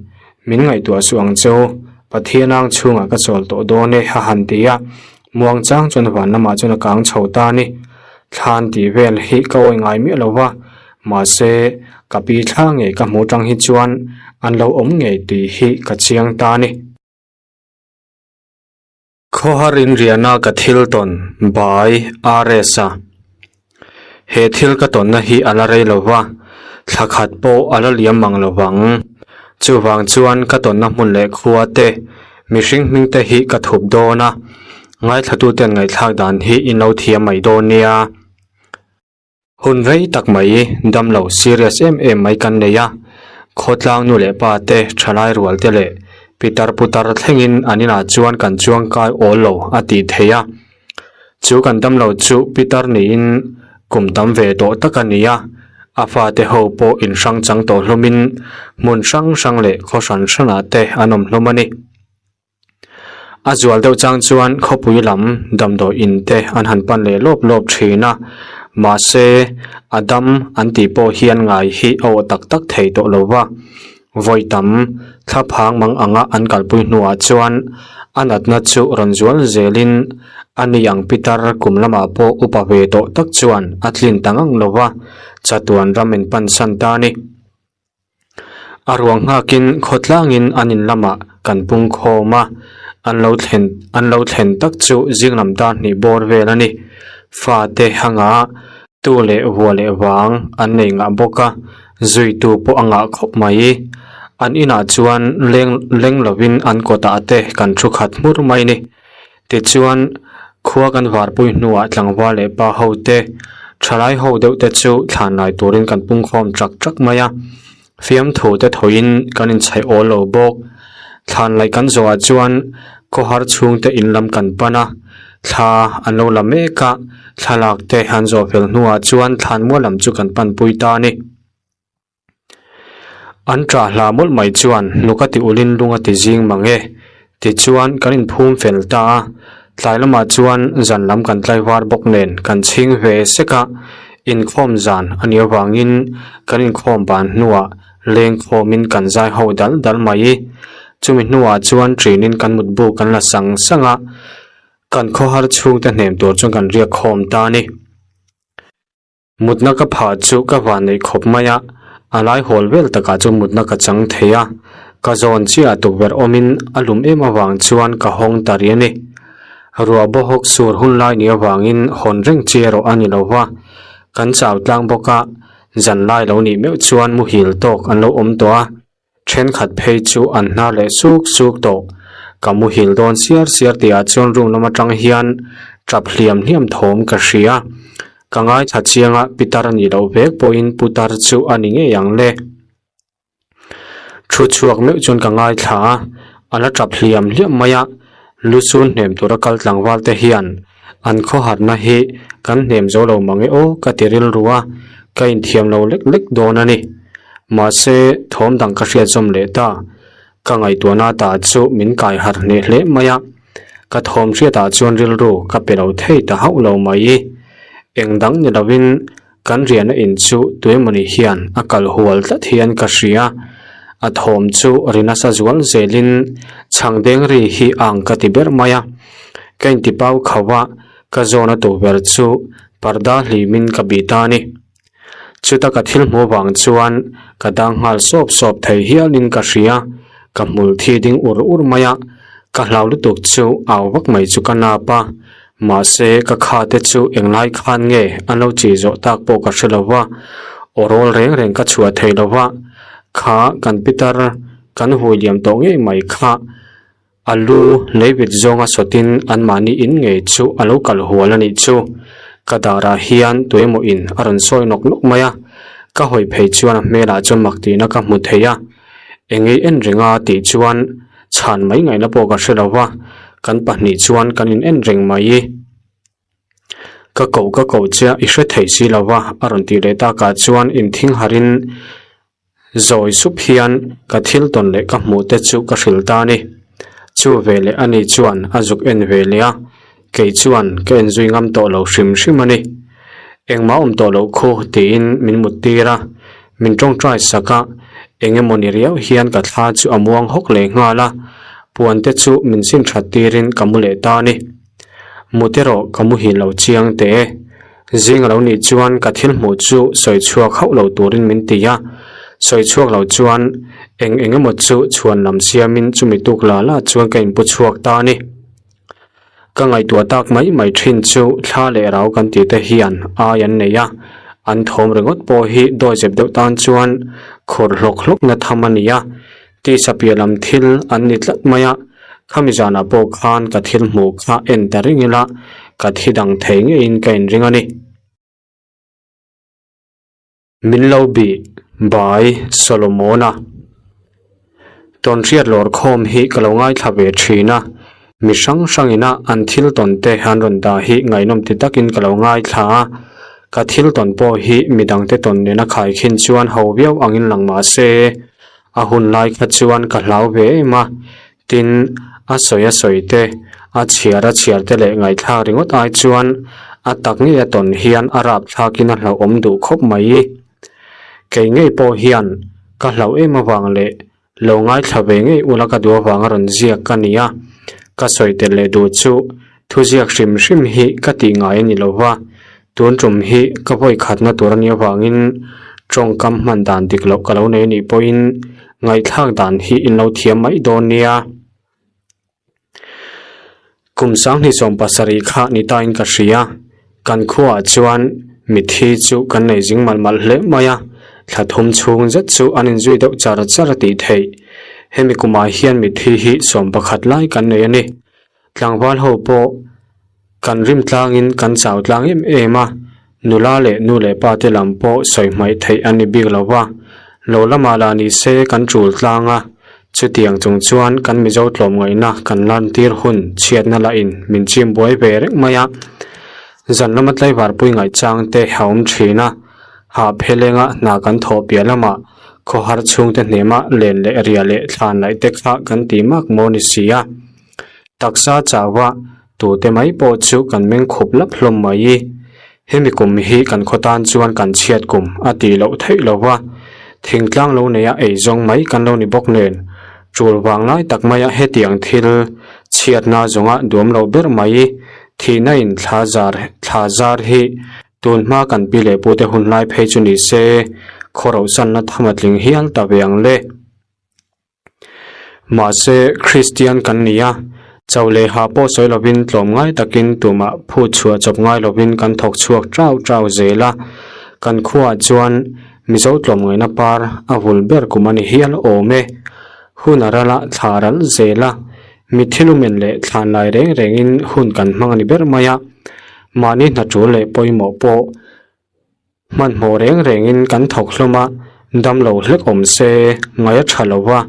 Speaker 1: Min ngaihtuah suh ang che u, Pathian ang chhungah ka chawl tawh dawn e a han ti a, muang chang chuan van lamah chuan a kang chho ta a ni. Thlan tih vel hi ka awi ngai miah lo va, mahse, ka pi thla ngei ka hmuh tang hi chuan an lo awm ngei tih hi ka chiang ta a ni. Khawhar inriahna ka thil tawn by RS a. He thil ka tawnna hi a la rei lo va, thla khat pawh a la liam mang lo vang. Chuvang chuan ka tawnna hmun leh khua te, mihring hming te hi ka thup dawn a, ngaithlatuten ngaihthlak dan hi in lo thiam mai dawn nia. Hun rei tak mai damlo serious em em mai kan nei a, khawtlang nu leh pa te, thalai rual te leh pitar putar thlengin an inah chuan kan chuang kai awl lo a tih theih a. Chu kan damlo chu pitar niin kum tam ve tawh tak a ni a, a fate ho pawh inhrang chang tawh hlawmin hmun hrang hrang leh khaw hran hranah te an awm hlawm a ni. A zual deuh chang chuan khawpui lam damdawi in te an han pan leh lawp lawp thin a, mahse a dam an tih pawh hian ngai hi a awh tak tak thei tawh lo va, vawi tam thla phang mang anga an kalpui hnuah chuan a natna chu rawn zual zelin a ni ang pitar kum lamah pawh upa ve tawh tak chuan a tlin ta ngang lo va, chatuan ram in pansan ta a ni. A ruang nghakin khawtlangin an in lamah kan pung khawm a, an lo thlen an lo thlen tak chu zing lam dar hnih bawr vel a ni. Fate hanga tu leh vua leh vang an nei ngah bawk a, zuitu pawh a ngah khawp mai. An inah chuan leng leng lovin an kawtah te kan thu khat hmur mai a ni. Tichuan, khua kan varpui hnuah tlangval leh pa ho te, thalai ho deuh te chu thlan lai turin kan pungkhawm ṭak ṭak mai a. Fiamthu te thawiin kan inchhaih awl lo bawk. Thlan laih kan zawhah chuan khawhar chhungte in lam kan pan a, thla an lo la mek a, thlalak te an zawh fel hnuah chuan thlan mual lam chu kan panpui ta a ni. An ṭah hla mawlh mai chuan hnuk a ti ulin lung a ti zing mang e. Tichuan kan inphum fel ta a. Tlai lamah chuan zan lam kan tlaivar bawk nen kan chhing ve sek a, inkhawm zan a nih avangin kan inkhawm ban hnuah leng khawmin kan zai ho dal dal mai. Chumi hnuah chuan ṭinin kan mutbu kan la sang sang a, kan khawhar chhungte hnem tur chuan kan riak khawm ta a ni. Mutna ka phah chu ka van neih khawp mai a, a lai hawl vel takah chuan mutna ka chang thei a, ka zawn chiah tukverh awmin a lum em avang chuan ka hawng ta rih a ni. Ruah bawhawk sur hun lai nih avangin hawn reng chi erawh a ni lo va, kan chau tlang bawk a, zan lai lo nih meuh chuan muhil tawk an lo awm tawh a. Thenkhat phei chu an hnar leh suk suk tawh. Ka muhil dawn siar siar tihah chuan room lam atang hian tap hliam hliam thawm ka hria. Ka ngaithla chiang a, pitar a nih loh vek pawhin putar chu a ni ngei ang le. Thu chhuak meuh chuan ka ngaithla a, a la tap hliam hliam mai a, lu sun hnem tura kal tlangval te hian an khawharna hi kan hnem zo lo mang e aw ka ti rilru a, ka inthiam lo lek lek dawn a ni. Mahse, thawm dang ka hriat zawm leh ta. Ka ngaihtuahna ta chu min kai harh hneh hle mai a, ka thawm hriatah chuan rilru ka pe lo thei ta hauh lo mai. Eng dang ni lovin Kan riahna in chu tuemawni hian a kal hual tlat hian ka hria. A thawm chu ri nasa zual zelin chhang deng ri hi ang ka ti ber mai a. Ka inti pau khauh a, ka zawna tu ber chu parda hlimin ka bih ta a ni. Chuta ka thil hmuh vang chuan ka dang nghal sawp sawp thei hialin ka hria. Ka hmul thi ding ur ur mai a, ka hlau lutuk chu au vak mai chu ka nap a. Mahse, ka kha te chu englai khan nge an lo chih zawh tak pawh ka hre lo va, aw rawl reng reng ka chhuah thei lo va, kha kan pitar kan hui liam tawh ngei mai kha a lu leivit zawnga sawtin anmahni in ngei chu a lo kal hual a nih chu. Ka darah hian tuemaw in a rawn sawi nawk nawk mai a, ka hawi phei chuan a hmelah chuan mak tihna ka hmu thei a, engei en renga tih chuan Chhan mai ngaihna pawh ka hre lo va, kan pahnih chuan kan in en reng mai. Ka koh ka koh che a, i hre thei si lo va, a rawn tih leh takah chuan inthing harin zawi sup hian ka thil tawn leh ka hmuh te chu ka hrilh ta a ni. Chu veleh ani chuan a zuk en ve leh a, kei chuan ka enzui ngam tawh lo hrim hrim a ni. Engmah awm tawh loh khu tiin min mut tir a, min tawngtai sak a, eng emaw ni riau hian ka thla chu a muang hawk leh nghal a, puan te chu min sin that tirin ka mu leh ta a ni. Mut erawh ka muhil lo chiang teh e. Zing a lo nih chuan ka thil hmuh chu sawi chhuak hauh lo turin min ti a, sawi chhuak lo chuan eng eng emaw chu chhuan lam siamin chumi tuk la la chuan ka inpu chhuak ta a ni. Ka ngaihtuah tak mai mai thin chu thla leh rau kan tih te hian ai an nei a, an thawm ringawt pawh hi dawizep deuh tan chuan khawrh hlawk hlawk na tham a ni a, tisa piah lam thil an ni tlat mai a, khami zanah pawh khan ka thil hmuh kha en ta reng ila ka thi dang thei ngeiin ka inring a ni. Min lo bih bai Solomona. Tawnhriat lawr khawm hi ka lo ngaithla ve thin a, mi hrang hrangina an thil tawn te an rawn dah hi ngaihnawm ti takin ka lo ngaithla a, ka thil tawn pawh hi midangte tawn nena khaikhin chuan ho viau angin lang mah se, a hun lai kha chuan ka hlau ve em a, Tin, a sawi a sawi te, a chhiar a chhiar te leh ngaihthlak ringawt ai chuan a tak ngei a tawn hian a rapthlakin a hlauhawm duh khawp mai. Kei ngei pawh hian ka hlauh em avang leh lo ngaithla ve ngei ula ka duh avanga rawn ziak ka ni a, ka sawi tel leh duh chu thuziak hrim hrim hi ka tih ngai a ni lo va, tun tum hi ka vawi khatna tur a nih avangin tawngkam hman dan dik loh ka lo nei a nih pawhin ngaihthlak dan hi in lo thiam mai dawn nia. Kum sanghnih 70 kha ni tain ka hria, kan khuaah chuan mithi chu kan nei zing malh malh hle mai a, thla thum chhung zet chu an inzui deuh char char a tih theih. Hemi kumah hian mithi hi 11 lai kan nei a ni. Tlangval ho pawh kan rim tlangin kan chau tlang em em a, nula leh nu leh pa te lam pawh sawi hmaih theih an ni bik lo va, lo lamah lah ni se kan tul tlang a, chutiang chung chuan kan Mizo tlawmngaihna kan lantir hun chhiatna lahin min chim buai ve reng mai a. Zan lama tlaivar pui ngaihchang te a awm thin a, hah phelenga hna kan thawh piah lamah khawhar chhungte hnema len leh ria leh thlan laih te kha kan ti mak maw ni si a. Taksa chauha. Tute mai pawh chu kan meng khup lap hlawm mai. Hemi kum hi kan khaw tan chuan kan chhiat kum a tih loh theih lo va, thingtlang lo neia eizawng mai kan lo ni bawk nen, tul vang lai tak maia hetiang thil chhiatna zawnga duam loh ber mai thihna in thla zar thla zar hi tun hma kan pi leh pute hun lai phei chu ni se khawrohsanna tham a tling hial ta ve ang le. Mahse, Kristian kan ni a, chau leh hah pawh sawi lovin tlawmngai takin tumah phut chhuah chawp ngai lovin kan thawk chhuak chau chau zel a. Kan khuaah chuan Mizo tlawmngaihna par a vul ber kum a ni hial awm e. Hun a ral a, thla a ral zel a. Mitthi lumen leh thlan lai reng rengin hun kan hmang a ni ber mai a. Mahni hna tul leh pawimawh pawh Hmanhmawh reng rengin kan thawk hlawm a, damlo hlek awm se ngaih a tha lo va,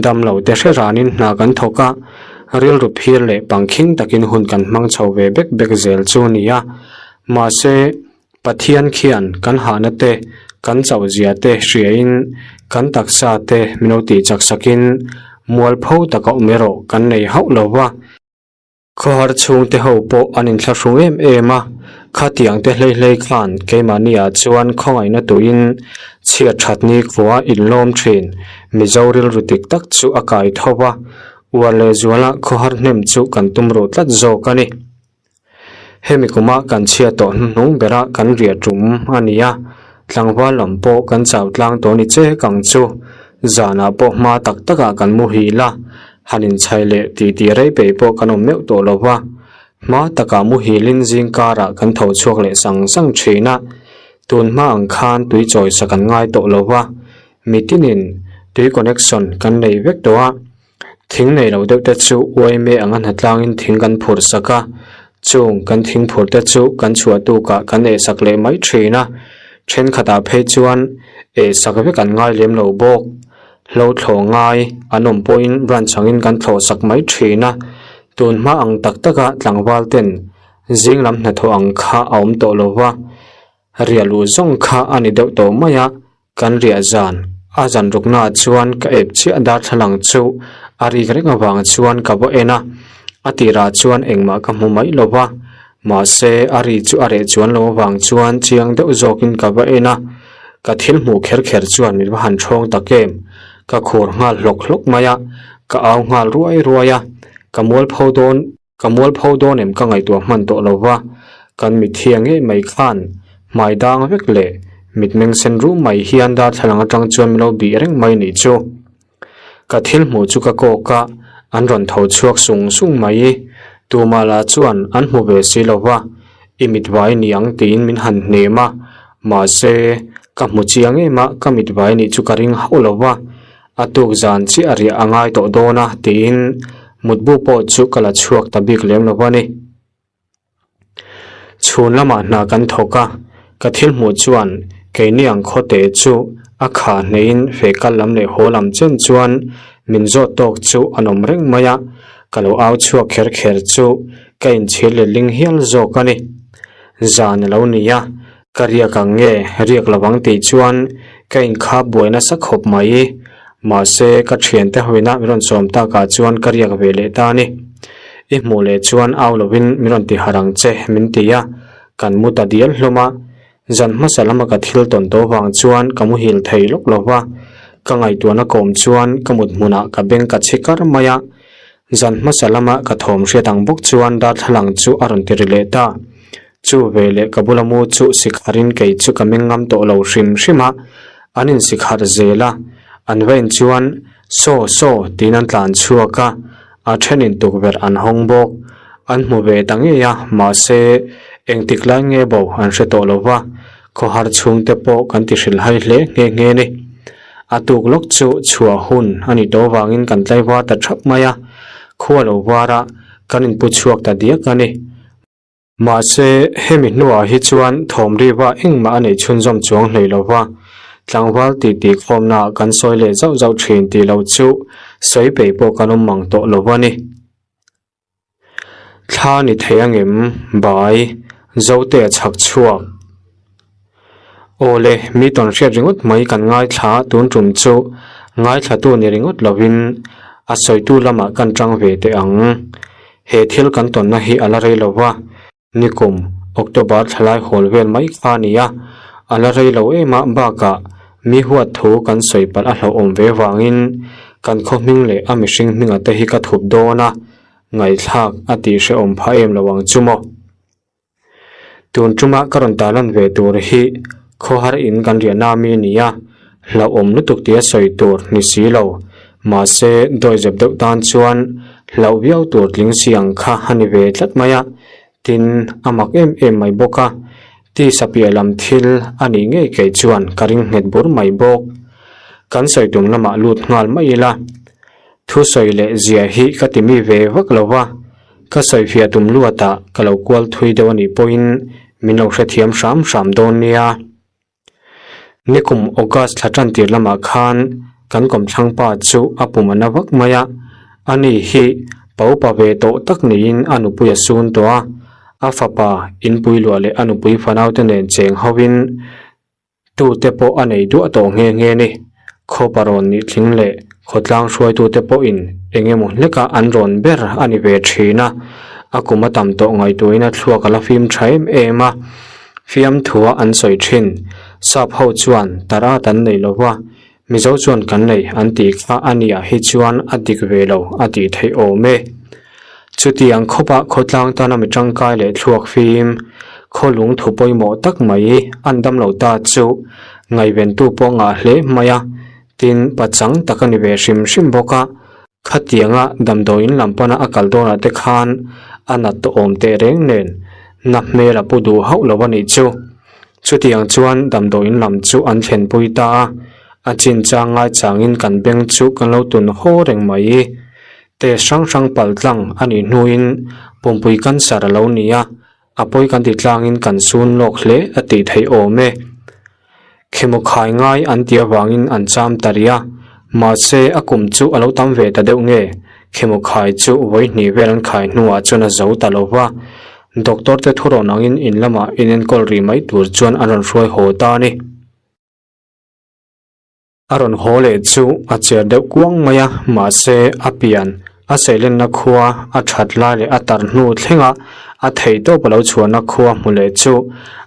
Speaker 1: damlo te hre ranin hna kan thawk a, rilru phir leh pangkhing takin hun kan hmang chho ve bek bek zel chu a ni a. Mahse, Pathian khian kan hahna te, kan chauhzia te hriain kan taksa te min lo tihchak sakin mualpho taka awm erawh kan nei hauh lo va. Khawhar chhungte ho pawh an inthlahrung em em a, khatiang te hlei hlei khan keimahni ah chuan khawngaihna tuin chhiat that ni khua inlawm thin Mizo rilru dik tak chu a kai tho va, uar leh zuala khawhar hnem chu kan tum ruh tlat zawk a ni. Hemi kuma kan chhiat tawh hnuhnung bera kan riah tum a ni a, tlangval lam pawh kan chau tlang tawh ni chek ang chu, zanah pawh hma tak takah kan muhil a, Han inchhai leh titi rei peih pawh kan awm meuh tawh lo va, hma takah muhilin zing karah kan tho chhuak leh sang sang thin a, tun hma ang khan tui chawisa kan ngai tawh lo va, mitinin tui connection kan nei vek tawh a, thing nei lo deuh te chu uaime anga hnatlangin thing kan phurh sak a, chung kan thing phurh te chu kan chhuah tukah kan ehsak leh mai thin a, thenkhatah phei chuan ehsak vek an ngai lem lo bawk. Hlo thlawh ngai an awm pawhin branch angin kan thlawh sak mai thin a, tun hma ang tak taka tlangval ten zing lam hnathawh ang kha a awm tawh lo va, riah luh zawng kha a ni deuh tawh mai a, kan riah zan a zan ruknaah chuan ka ep chiah darthlalang chu a rik reng avang chuan ka va en a, a tirah chuan engmah ka hmu mai lo va, mahse a ri chu a reh chuan lo avang chuan chiang deuh zawkin ka va en a. Ka thil hmuh kher kher chuan min va han ṭhawng tak em? Ka khur nghal hlawk hlawk mai a, ka au nghal ruai ruai a, ka mualpho dawn, ka mualpho dawn em ka ngaihtuah hman tawh lo va, kan mitthia ngei mai khan hmai dang vek leh mitmeng sen rum mai hian darthlalang aṭang chuan min lo bih reng mai nih chu. Ka thil hmuh chu ka kawk a, an rawn tho chhuak sung sung mai. Tumah lah chuan an hmu ve si lo va, i mitvai ni ang tiin min han hnem a, mahse, ka hmu chiang em a, ka mitvai nih chu ka ring hauh lo va, a tuk zan chiah a riah a ngai tawh dawn a tiin mutbu pawh chu ka la chhuak ta bik lem lo va ni. Chhun lamah hna kan thawk a, ka thil hmuh chuan keini ang khawte chu a khah hneihin feh kal lam leh haw lam chen chuan min zawt tawk chu an awm reng mai a, ka lo au chhuak kher kher chu ka inchhir let ling hial zawk a ni. Zan a lo ni a, ka riak ang nge riak lo ang tih chuan ka inkhap buai nasa khawp mai. Mahse, ka thiante hawina min rawn sawm takah chuan ka riak ve leh ta a ni. I hmuh leh chuan au lovin min rawn ti harh ang che min ti a, kan mu ta dial hlawm a. Zan hmasa lama ka thil tawn tawh vang chuan ka muhil thei lawk lo va, ka ngaihtuahna kawm chuan ka mut hmunah ka beng ka chhi kar mai a. Zan hmasa lama ka thawm hriat ang bawk chuan darthlalang chu a rawn ti ri leh ta. Chu veleh ka bula mu chu sikharin kei chu ka meng ngam tawh lo hrim hrim a, an insikhar zel a, an va in chuan Saw saw tiin an tlan chhuak a, a thenin tukverh an hawng bawk. An hmu ve ta ngei a, mahse engtik lai nge bo an hre tawh lo va, khawhar chhungte pawh kan ti hrilhhai hle nghe nghe a ni. A tuk lawk chu chhuah hun a nih tawh avangin kan tlaivar ta thap mai a, khua lo varah kan inpu chhuak ta diak a ni. Mahse, hemi hnuah hi chuan thawm riva engmah a neih chhunzawm chuang hlei lo va, tlangval titi khawmnaah kan sawi leh zauh zauh thin tih loh chu sawi peih pawh kan awm mang tawh lo a ni. Thla ni thei angem, bai, Zote a chhak chhuak. Aw le, mi tawn hriat ringawt mai kan ngaithla tun tum chu ngaithlatu ni ringawt lovin a sawitu lamah kan tang ve teh ang. He thil kan tawnna hi a la rei lo va, nikum October thlalai hawl vel mai kha a ni a, a la rei lo em a, bakah mi huat thu kan sawi palh a hlauhawm ve vangin kan khaw hming leh a mihring hminga te hi ka thup dawn a, ngaihthlak a tihhrehawm phah em lo ang chu maw. Tun tuma ka rawn tarlan ve tur hi khawhar in kan riahna ami a ni a, hlauhawm lutuk tia sawi tur ni si lo. Mahse, dawizep deuh tan chuan hlauh viau tur tling si ang kha a ni ve tlat mai a, tin a mak em em mai bawk a, tisa piah lam thil a nih ngei kei chuan ka ring nghet bur mai bawk. Kan sawi tum lamah lut nghal mai ila, thusawi leh zia hi ka ti mi ve vak lo va. Ka sawifiah tum luatah ka lo kual thui deuh a nih pawhin min lo hrethiam hram hram dawn nia. Nikum August thla tan tir lamah khan kan kawmthlang pa chu a pum a na vak mai a, ani hi pa upa ve tawh tak niin a nupui a sun tawh a, a fapa inpui luah leh a nupui fanaute nen cheng hovin Tute pawh a nei duah tawh nghe nghe ni. Khawpa rawn nih tling leh khawtlang hruaitute pawhin eng emaw hleka an rawn ber a ni ve thin a, a kum a tam tawh ngaihtuahin a thluak a la fim tha em em a. Fiamthua an sawi thin. Sap ho chuan tar at an nei lo va, Mizo chuan kan nei an tih kha a niah hi chuan a dik ve lo a tih theih awm e. Chutiang khawpa khawtlang tana mi tangkai leh thluak fim, khaw lung thu pawimawh tak mai an dam lo ta chu ngaihventu pawh ngah hle mai a, tin pachang tak a ni ve hrim hrim bawk a. Khatianga damdawiin lam pana a kal dawnah te khan a nat tawh awm teh reng nen na hmel a pu duh hauh lo a nih chu. Chutiang chuan damdawiin lam chu an thlenpui ta a, a chinchang ngaichangin kan beng chu kan lo tun haw reng mai. Test hrang hrang pal tlang a nih hnuin pumpui cancer a lo ni a, a pawi kan ti tlangin kan sun lawk hle a tih theih awm e. Khemaw khai ngai an tih avangin an cham ta rih a, mahse a kum chu a lo tam ve ta deuh nge, khemaw khai chu vawi hnih vel an khai hnuah chuan a zo ta lo va, doctor te thurawn angin in lamah inenkawl rih mai tur chuan an rawn hruai haw ta a ni. A rawn haw leh chu a cher deuh kuang mai a, mahse a pian a seilenna khua a that lai leh a tar hnu thlenga a theihtawp a lo chhuahna khua hmu leh chu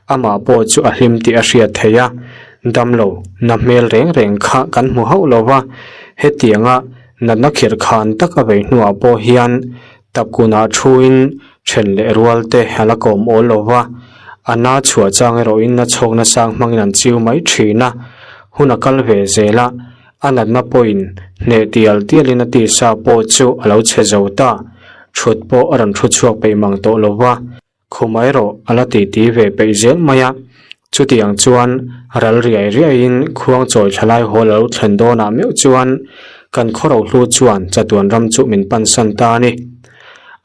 Speaker 1: amah pawh chu a hlim tih a hriat theih a, damlo na hmel reng reng kha kan hmu hauh lo va, hetianga natna khirh khan tak a vei hnuah pawh hian tapkunah thuin then leh rual te a la kawm awl lo va, a na chhuah chang erawhin a chhawkna sang hmangin an chiu mai thin a, hun a kal ve zel a, a natna pawhin hneh tial tialin a tisa pawh chu a lo chhe zo ta, thut pawh a rawn thu chhuak peih mang tawh lo va. Khum erawh a la titi ve peih zel mai a, chutiang chuan ral riai riaiin khuang chawi thlalai hawl a lo thlen dawnah meuh chuan kan khawrohlu chuan chatuan ram chu min pansan ta a ni.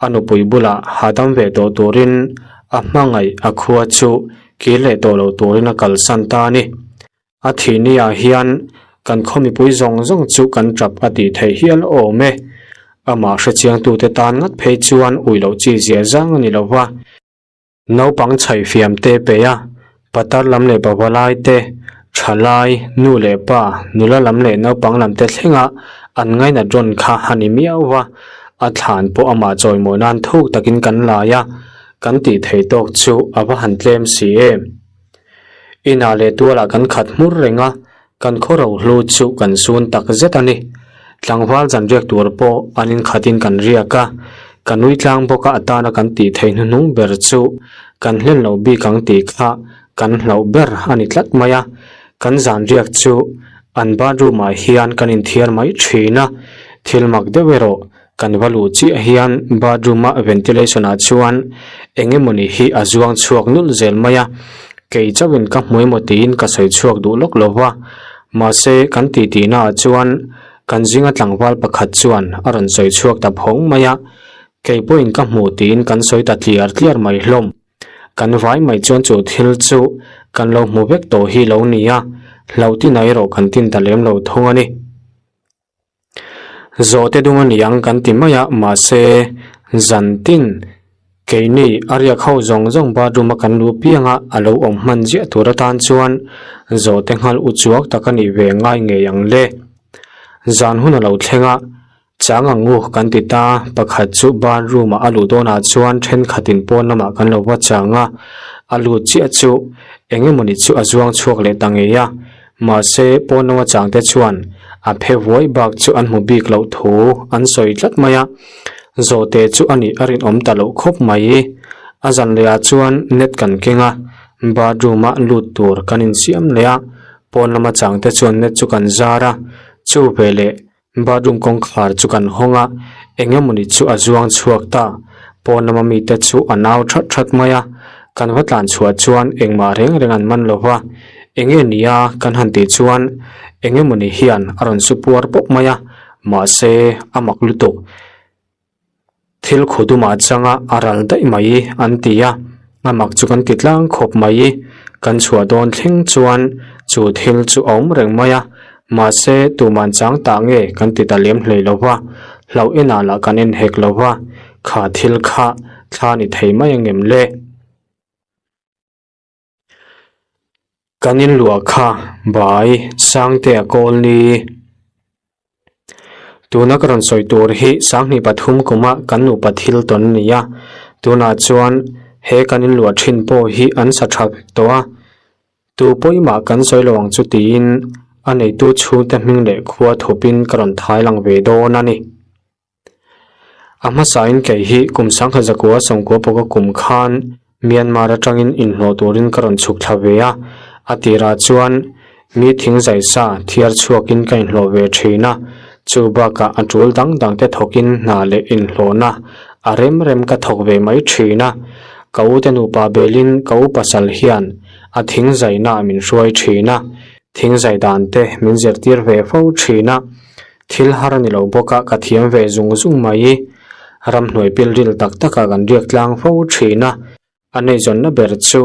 Speaker 1: A nupui bulah hahdam ve tawh turin a hmangaih a khua chu kir leh tawh lo turin a kalsan ta a ni. A thih ni ah hian kan khaw mipui zawng zawng chu kan tap a tih theih hial awm e. Amah hrechiangtute tan ngat phei chuan ui loh chi zia zang a ni lo va. Naupang chhaih fiam te peih a, patar lam leh pavalai te, thalai, nu leh pa, nula lam leh naupang lam te thlenga an ngainat rawn kha a ni miau va. A thlan pawh amah chawimawi nan thuk takin kan lai a, kan tih theih tawk chu a va han tlem si em. Inah leh tualah kan khat hmur reng a, kan khaw rohlu chu kan sun tak zet a ni. Tlangval zan riak tur pawh an inkhatin kan riak a, ka nui tlang bawk a atana kan tih theih hnuhnung ber chu kan hlen loh bik ang tih kha kan hlauh ber a ni tlat mai a. Kan zan riak chu an bathroom ah hian kan inthiar mai thin a, thil mak deuh erawh Kan va luh chiah hian bathroom a ventilation ah chuan eng emawni hi a zuang chhuak nulh zel mai a, kei chauhin ka hmu emaw tiin ka sawi chhuak duh lawk lo va, mahse kan titi naah chuan kan zinga tlangval pakhat chuan a rawn sawi chhuak ta phawng mai a, kei pawhin ka hmu tiin kan sawi ta tliar tliar mai hlawm. Kan vai mai chuan chu thil chu kan lo hmu vek tawh hi lo ni a, hlauhtina erawh kan tin ta lem lo thung a ni. Zawhte dung a ni ang kan ti mai a, mahse zan tin keini a riak ho zawng zawng bathroom a kan luh piang a, a lo awm hman ziah tur atan chuan zawhte nghal u chuak tak a nih ve ngai ngei ang le. Zan hun a lo thleng a. Chang ang u kan ti ta, pakhat chu bathroom ah a luh dawnah chuan thenkhatin pawn lamah kan lo va chang a, a lut chiah chu eng emawni chu a zuang chhuak leh ta ngei a, mahse pawn lama chang te chuan a phe vuai bak chu an hmu bik loh thu an sawi tlat mai a, zawhte chu a nih a rinawm ta loh khawp mai. A zan leh ah chuan net kan keng a, bathroom ah lut tur kan insiam leh a, pawn lama chang te chuan net chu kan zar a, chu veleh Bathroom kawngkhar chu kan hawng a, eng emawni chu a zuang chhuak ta. Pawn lama mite chu a nau that that mai a, kan va tlan chhuah chuan engmah reng reng an man lo va. Eng nge nia kan han tih chuan eng emawni hian a rawn su puar pawp mai a, mahse a mak lutuk. Thil khaw dumah changa a ral daih mai an ti a, a mak chu kan ti tlang khawp mai. Kan chhuah dawn thleng chuan chu thil chu a awm reng mai a, mahse tuman chang tah nge kan ti ta lem hlei lo va, hlauh enah lah kan en hek lo va, kha thil kha thla ni thei mai angem le? Kan inluah kha bai Sangtea kawl ni. Tuna ka rawn sawi tur hi Sanghnih pathum kuma kan nupa thil tawn a ni a, tunah chuan he kan inluah thin pawh hi an sa tha vek tawh a, tu pawimah kan sawi lo ang chu tiin a neitu chhungte hming leh khua thupin ka rawn thai lang ve dawn a ni. A hmasain kei hi kum sangha zakua sawmkua pawka kum khan Myanmar atangin inhlawh turin ka rawn chhuk thla ve a, a tirah chuan mi thing zaisa thiar chhuakin ka inhlawh ve thin a, chu bakah a tul dang dangte thawkin hna leh inhlawhna a rem rem ka thawk ve mai thin a, ka ute nupa belin ka u pasal hian a thing zaina min hruai thin a, thing zai dan te min zirtir ve fo thin a. Thil har a ni lo bawk a, ka thiam ve zung zung mai. Ramhnuai pilril tak takah kan riak tlang fo thin a, a neizawnna ber chu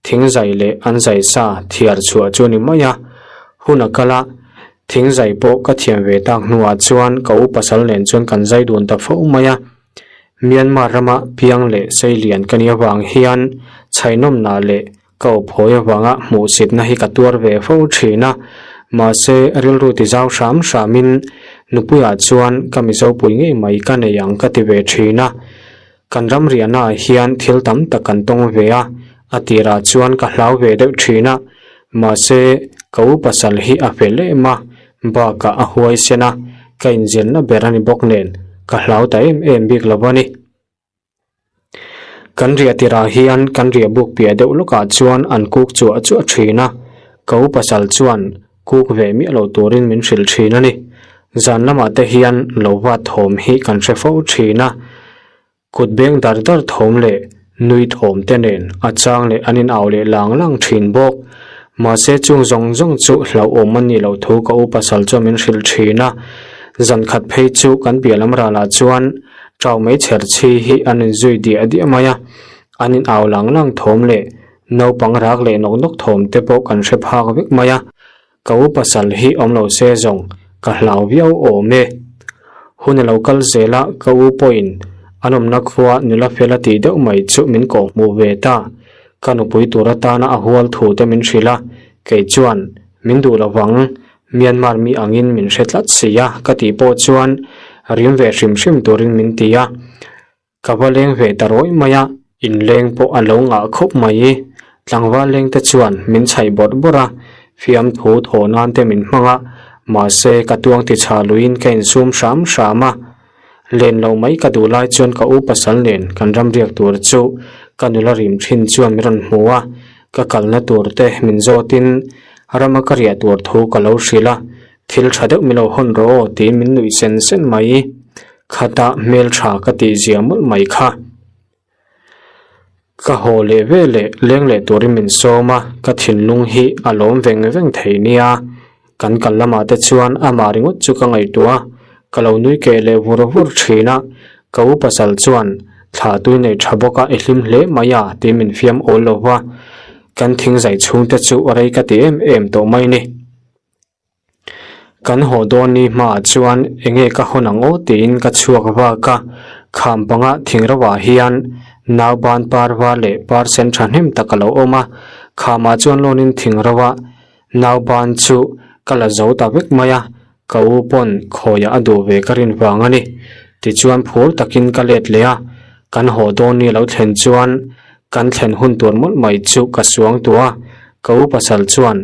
Speaker 1: thingzai leh an zai sa thiar chhuah chu a ni mai a. Hun a kal a, thingzai pawh ka thiam ve tak hnuah chuan ka u pasal nen chuan kan zai dun ta fo mai a. Myanmar rama piang leh seilian ka nih avang hian chhainawmna leh Ka awphawi avanga hmuhsitna hi ka tuar ve fo thin a, mahse rilru ti zau hram hramin nupuiah chuan ka Mizopui ngei mai ka nei ang ka ti ve thin a. Kan ram riahnaah hian thil tam tak kan tawng ve a, a tirah chuan ka hlau ve deuh thin a, mahse ka u pasal hi a fel em a, bakah a huaisen a, ka inzirna ber a ni bawk nen ka hlau ta em em bik lo a ni. Kan riah tirah hian kan riah buk piah deuh lawkah chuan an kuk chuah chuah thin a, ka u pasal chuan kuk ve miah lo turin min hrilh thin a ni. Zan lamah te hian lo vat thawm hi kan hre fo thin a, kut beng dar dar thawm leh nui thawm te nen a chang leh an in au leh lang lang thin bawk. Mahse chung zawng zawng chu hlauhawm a nih loh thu ka u pasal chuan min hrilh thin a, zan khat phei chu kan piah lam ralah chuan Chau mai chher chhi hi an inzui diah diah mai a, an in au lang lang thawm leh naupang rak leh nawk nawk thawm te pawh kan hre phak vek mai a, ka u pasal hi awm lo se zawng ka hlau viau awm e. Hun a lo kal zel a, ka u pawhin an awmna khua nula fel a tih deuh mai chu min kawh hmuh ve ta, ka nupui tur atana a hual thu te min hrilh a, kei chuan min duh lovang Myanmar mi angin min hre tlat si a ka tih pawh chuan rim ve hrim hrim turin min ti a, ka va leng ve ta rawih mai a, inleng pawh a lo ngah khawp mai. Tlangval leng te chuan min chhaih bawrh bawrh a, fiamthu thaw nan te min hmang a, mahse ka tuang ti chha luiin ka insum hram hram a. Len lo mai ka duh lai chuan ka u pasal nen kan ram riak tur chu ka nula rim thin chuan min rawn hmu a, ka kalna tur te min zawtin rama ka riah tur thu ka lo hrilh a, thil tha deuh min lo hawn rawh aw tiin min nuih sen sen mai. Khata hmeltha ka tih zia mawlh mai kha. Ka haw leh ve leh leng leh turin min sawm a, ka thinlung hi a lawm veng veng thei nia. Kan kal lamah te chuan amah ringawt chu ka ngaihtuah a, ka lo nui keh leh vur vur thin a. Ka u pasal chuan, Thla tui nei tha bawk a, i hlim hle mai a, tiin min fiam awl lo va. Kan thingzai chhungte chu rei ka ti em em tawh mai ni. Kan haw dawn ni hmaah chuan enge ka hawn ang aw tiin ka chhuak vak a, kham panga thingrauah hian nauban par var leh par sen thahnem tak a lo awm a, khamah chuan lawnin thingrauah nauban chu ka la zo ta vek mai a. Ka u pawn khawiah a duh ve ka rin vang a ni. Tichuan phur takin ka let leh a, kan haw dawn ni a lo thlen chuan kan thlen hun tur mawlh mai chu ka suang tuah a. Ka u pasal chuan,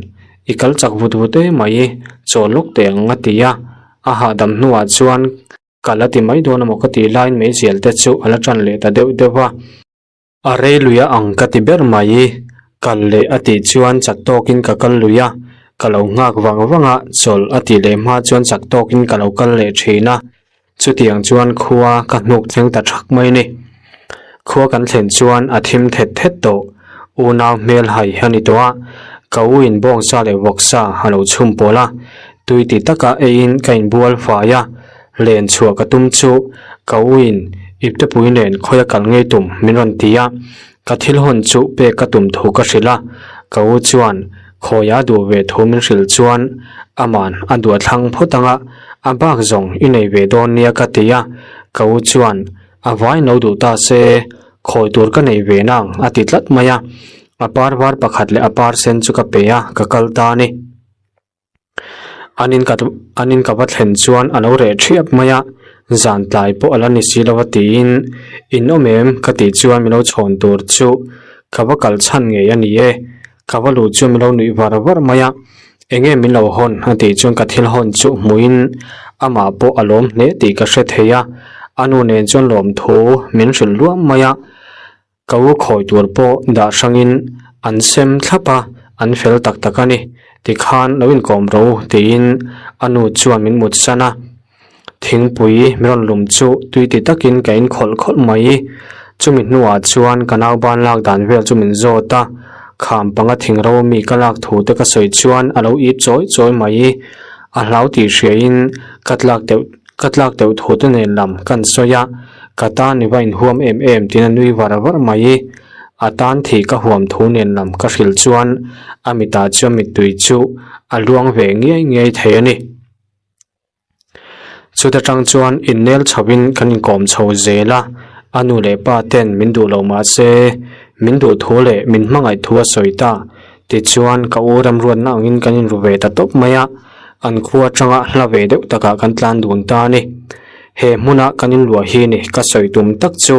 Speaker 1: I kal chak vut vut em mai, chaw lawk teh ang a ti a. A hahdam hnuah chuan kal a ti mai dawn amaw ka tih laiin meizial te chu a la tan leh ta deuh deuh a. A rei lui a ang ka ti ber mai, kal leh a tih chuan chak tawkin ka kal lui a, ka lo nghak vang vang a, chawlh a tih leh hma chuan chak tawkin ka lo kal leh thin a, chutiang chuan khua ka hnuk thleng ta thak mai ni. Khua kan thlen chuan a thim thet thet tawh, unau hmel hai a ni tawh a, ka u in bawngsa leh vawksa a lo chhum pawl a, tui ti taka eiin ka inbual fai a, Len chhuah ka tum chu ka uin iptepui nen khawi a kal ngei tum min rawn ti a, ka thil hawn chu pek ka tum thu ka hrilh a, ka u chuan khawi a duh ve thu min hrilh chuan aman a duh a thlang phawt ang a, a bak zawng i nei ve dawn nia ka ti a, ka u chuan a vain lo duh ta se khawi tur ka nei ve nang a ti tlat mai a, a par var pakhat leh a par sen chu ka pe a, ka kal ta a ni. An in ka an in ka va thlen chuan a lo reh thiap mai a, zan tlai pawh a la ni si lo a tiin in awm em ka tih chuan min lo chhawn tur chu ka va kal chhan ngei a ni e, ka va luh chuan min lo nuih var var mai a, eng nge min lo hawn a tih chuan ka thil hawn chu hmuhin amah pawh a lawm hle tih ka hre thei a, a nu nen chuan lawmthu min hrilh luam mai a. Ka u khawi tur pawh dah hrangin an sem thlap a, an fel tak tak a ni. Tikhan lo inkawm ro tiin a nu chuan min mut san a. Thingpui min rawn lum chu tui ti takin ka in khawlh khawlh mai. Chumi hnuah chuan ka nau ban lak dan vel chu min zawt a, kham panga thing ro mi ka lak thu te ka sawi chuan a lo ip chawi chawi mai. A hlau tih hriain ka tlak deuh Ka tlak deuh thu te nen lam kan sawi a, ka tan i va inhuam em em tiin a nui var var mai. A tan thih ka huam thu nen lam ka hrilh chuan a mitah chuan mittui chu a luang ve ngiai ngiai thei a ni. Chuta tang chuan innel chhoin kan inkawm chho zel a, a nu leh pa ten min duh lo mah se min duh thu leh min hmangaih thu a sawi ta. Tichuan ka u remruatna angin kan inru ve ta tawp mai a. An khua atanga hla ve deuh takah kan tlan dun ta a ni. He hmuna kan inluah hi ni ka sawi tum tak chu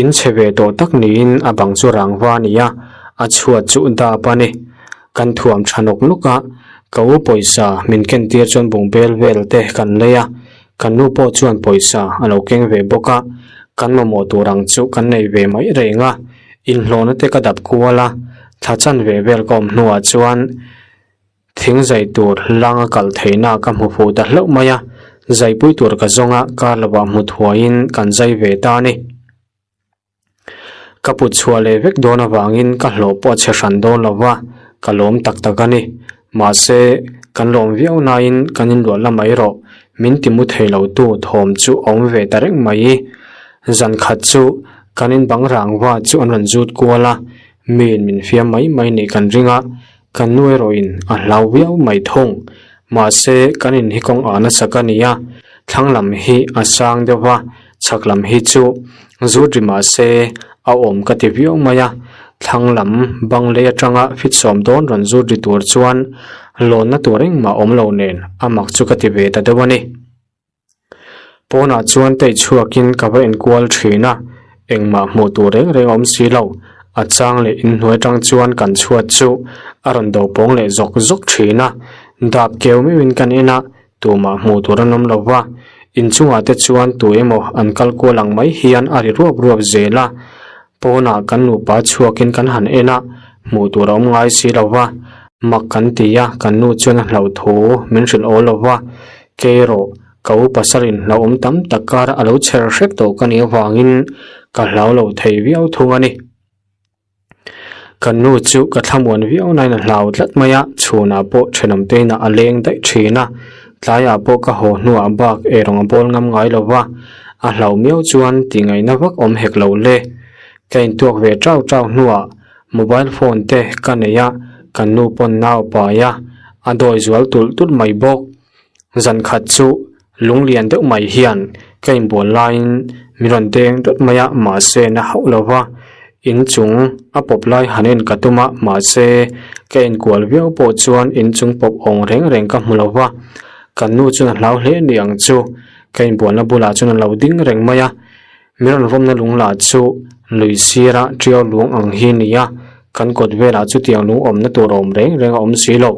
Speaker 1: in chhe ve tawh tak niin a bang chu rangva a ni a, a chhuat chu dap a ni. Kan thuam tha nawk nawk a, ka u pawisa min ken tir chuan bungbel vel te kan lei a, kan nu pawh chuan pawisa a lo keng ve bawk a, kan mamawh tur ang chu kan nei ve mai reng a, inhlawhna te ka dap kual a, thla chanve vel ka awm hnuah chuan Thing zai tur langa kal theihna ka hmu fuh ta hlauh mai a, zaipui tur ka zawng a, kar lovah hmu thuaiin kan zai ve ta a ni. Ka put chhuah leh vek dawn avangin ka hlawh pawh a chhe hran dawn lo va, ka lawm tak tak a ni. Mahse, kan lawm viau nain kan inluah la mai rawh, min ti mu thei lo tu thawm chu a awm ve ta reng mai. Zan khat chu kan inbang rangva chu an rawn zut kual a, miin min fiam mai mai nih kan ring a, Kan nu erawhin a hlau viau mai thung. Mahse, kan in hi kawng ah nasa ka ni a, thlang lam hi a sang deuh va, chhak lam hi chu zut ri mahse a awm ka ti viau mai a. Thlang lam bang lei atanga fit sawm dawn rawn zut ri tur chuan lawnna tur engmah awm lo nen a mak chu ka ti ve ta deuh a ni. Pawnah chuan tei chhuakin ka va enkual thin a, engmah hmuh tur reng reng a awm si lo. A chang leh inhnuai atang chuan kan chhuat chu a rawn do pawng leh zawk zawk thin a, dap keu meuhin kan en a, tumah hmuh tur an awm lo va. Inchungah te chuan tu emaw an kal kual ang mai hian a ri ruap ruap zel a, Pawnah kan nupa chhuakin kan han en a, hmuh tur a awm ngai si lo va, mak kan ti a, kan nu chuan a hlauh thu min hrilh awl lo va, kei erawh ka u pasalin hlauhawm tam tak kar a lo chher hrep tawh ka nih avangin ka hlau lo thei viau thung a ni. Kan nu chu ka thlamuan viau nain a hlau tlat mai a, chhunah pawh thenawm te inah a leng daih thin a, tlaiah pawh ka haw hnuah bak eirawng a bawl ngam ngai lo va, A hlauh miau chuan tih ngaihna vak awm hek lo le. Ka intuak ve chau chau hnuah mobile phone te ka nei a, kan nu pawn nau pai a, a dawi zual tulh tulh mai bawk. Zan khat chu lunglian deuh mai hian ka inbual laiin min rawn deng dawt mai a, mahse na hauh lo va, inchung a pawp lai han en ka tum a, mahse ka inkual viau pawh chuan inchung pawp awng reng reng ka hmu lo va. Kan nu chuan a hlau hle ni ang chu. Ka inbualna bulah chuan a lo ding reng mai a. Min rawn vawmna lung lah chu lui sira tiau lung ang hi a ni a, kan kawt velah chutiang lung awmna tur awm reng reng a awm si lo.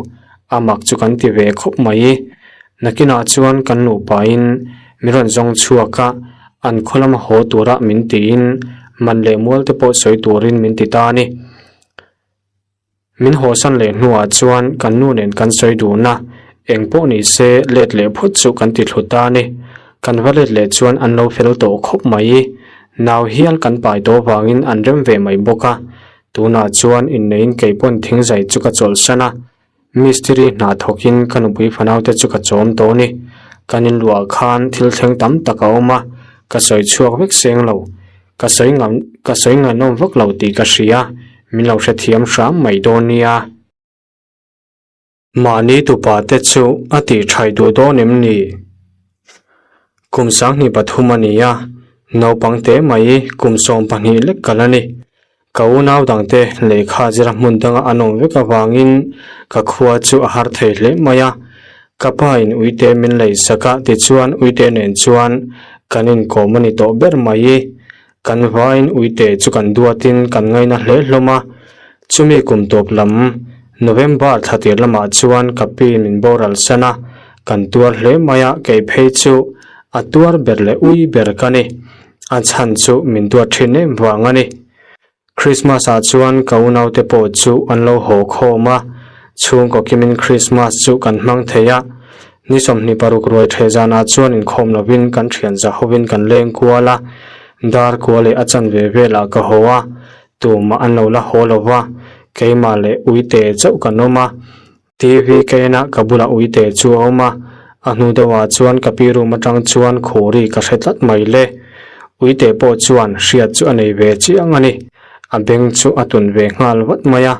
Speaker 1: A mak chu kan ti ve khawp mai. Nakinah chuan kan nupain min rawn zawng chhuak a, an khaw lama haw tura min tiin man leh mual te pawh sawi turin min ti ta a ni. Min hawsan leh hnuah chuan kan nu nen kan sawi dun a, eng pawh ni se let leh phawt chu kan ti thlu ta a ni. Kan va let leh chuan an lo fel tawh khawp mai. Nau hial kan pai tawh vangin an rem ve mai bawk a. Tunah chuan inneiin keipawn thingzai chu ka chawlhsan a, Mistiri hna thawkin ka nupui fanaute chu ka chawm tawh a ni. Kan inluah khan thil thleng tam tak a awm a, ka sawi chhuak vek seng lo. Ka sawi ngam ka sawi ngaihnawm vak lo tih ka hria, min lo hrethiam hram mai dawn nia. Mahni tupa te chu a tih thaih duh dawn em ni? Kum 23 a ni a, naupang te mai kum 12 lek kal a ni. Ka unau dangte lehkha zira hmun danga an awm vek avangin ka khua chu a har thei hle mai a. Ka pa in uite min lei sak a, tichuan uite nen chuan kan inkawm a ni tawh ber mai. Kan vain uite chu kan duatin kan ngaina hle hlawm a. Chumi kum tawp lam November thla tir lamah chuan ka pi min boral san a, kan tuar hle mai a, kei phei chu a tuar ber leh ui ber ka ni. A chhan chu min duat thin em vang a ni. Christmas ah chuan ka unaute pawh chu an lo haw khawm a, chhungkaw kimin Christmas chu kan hmang thei a. Ni 26 ruai the zanah chuan inkhawm lovin kan thian za hovin kan leng kual a, dar kua leh a chanve velah ka haw a, tumah an lo la haw lova, keimah leh uite chauh kan awm a. TV ka en a, ka bulah uite chu a awm a, a hnu deuhah chuan ka pi room atang chuan khuri ka hre tlat mai le. Uite pawh chuan hriat chu a nei ve chiang a ni. A beng chu a tun ve nghal vat mai a,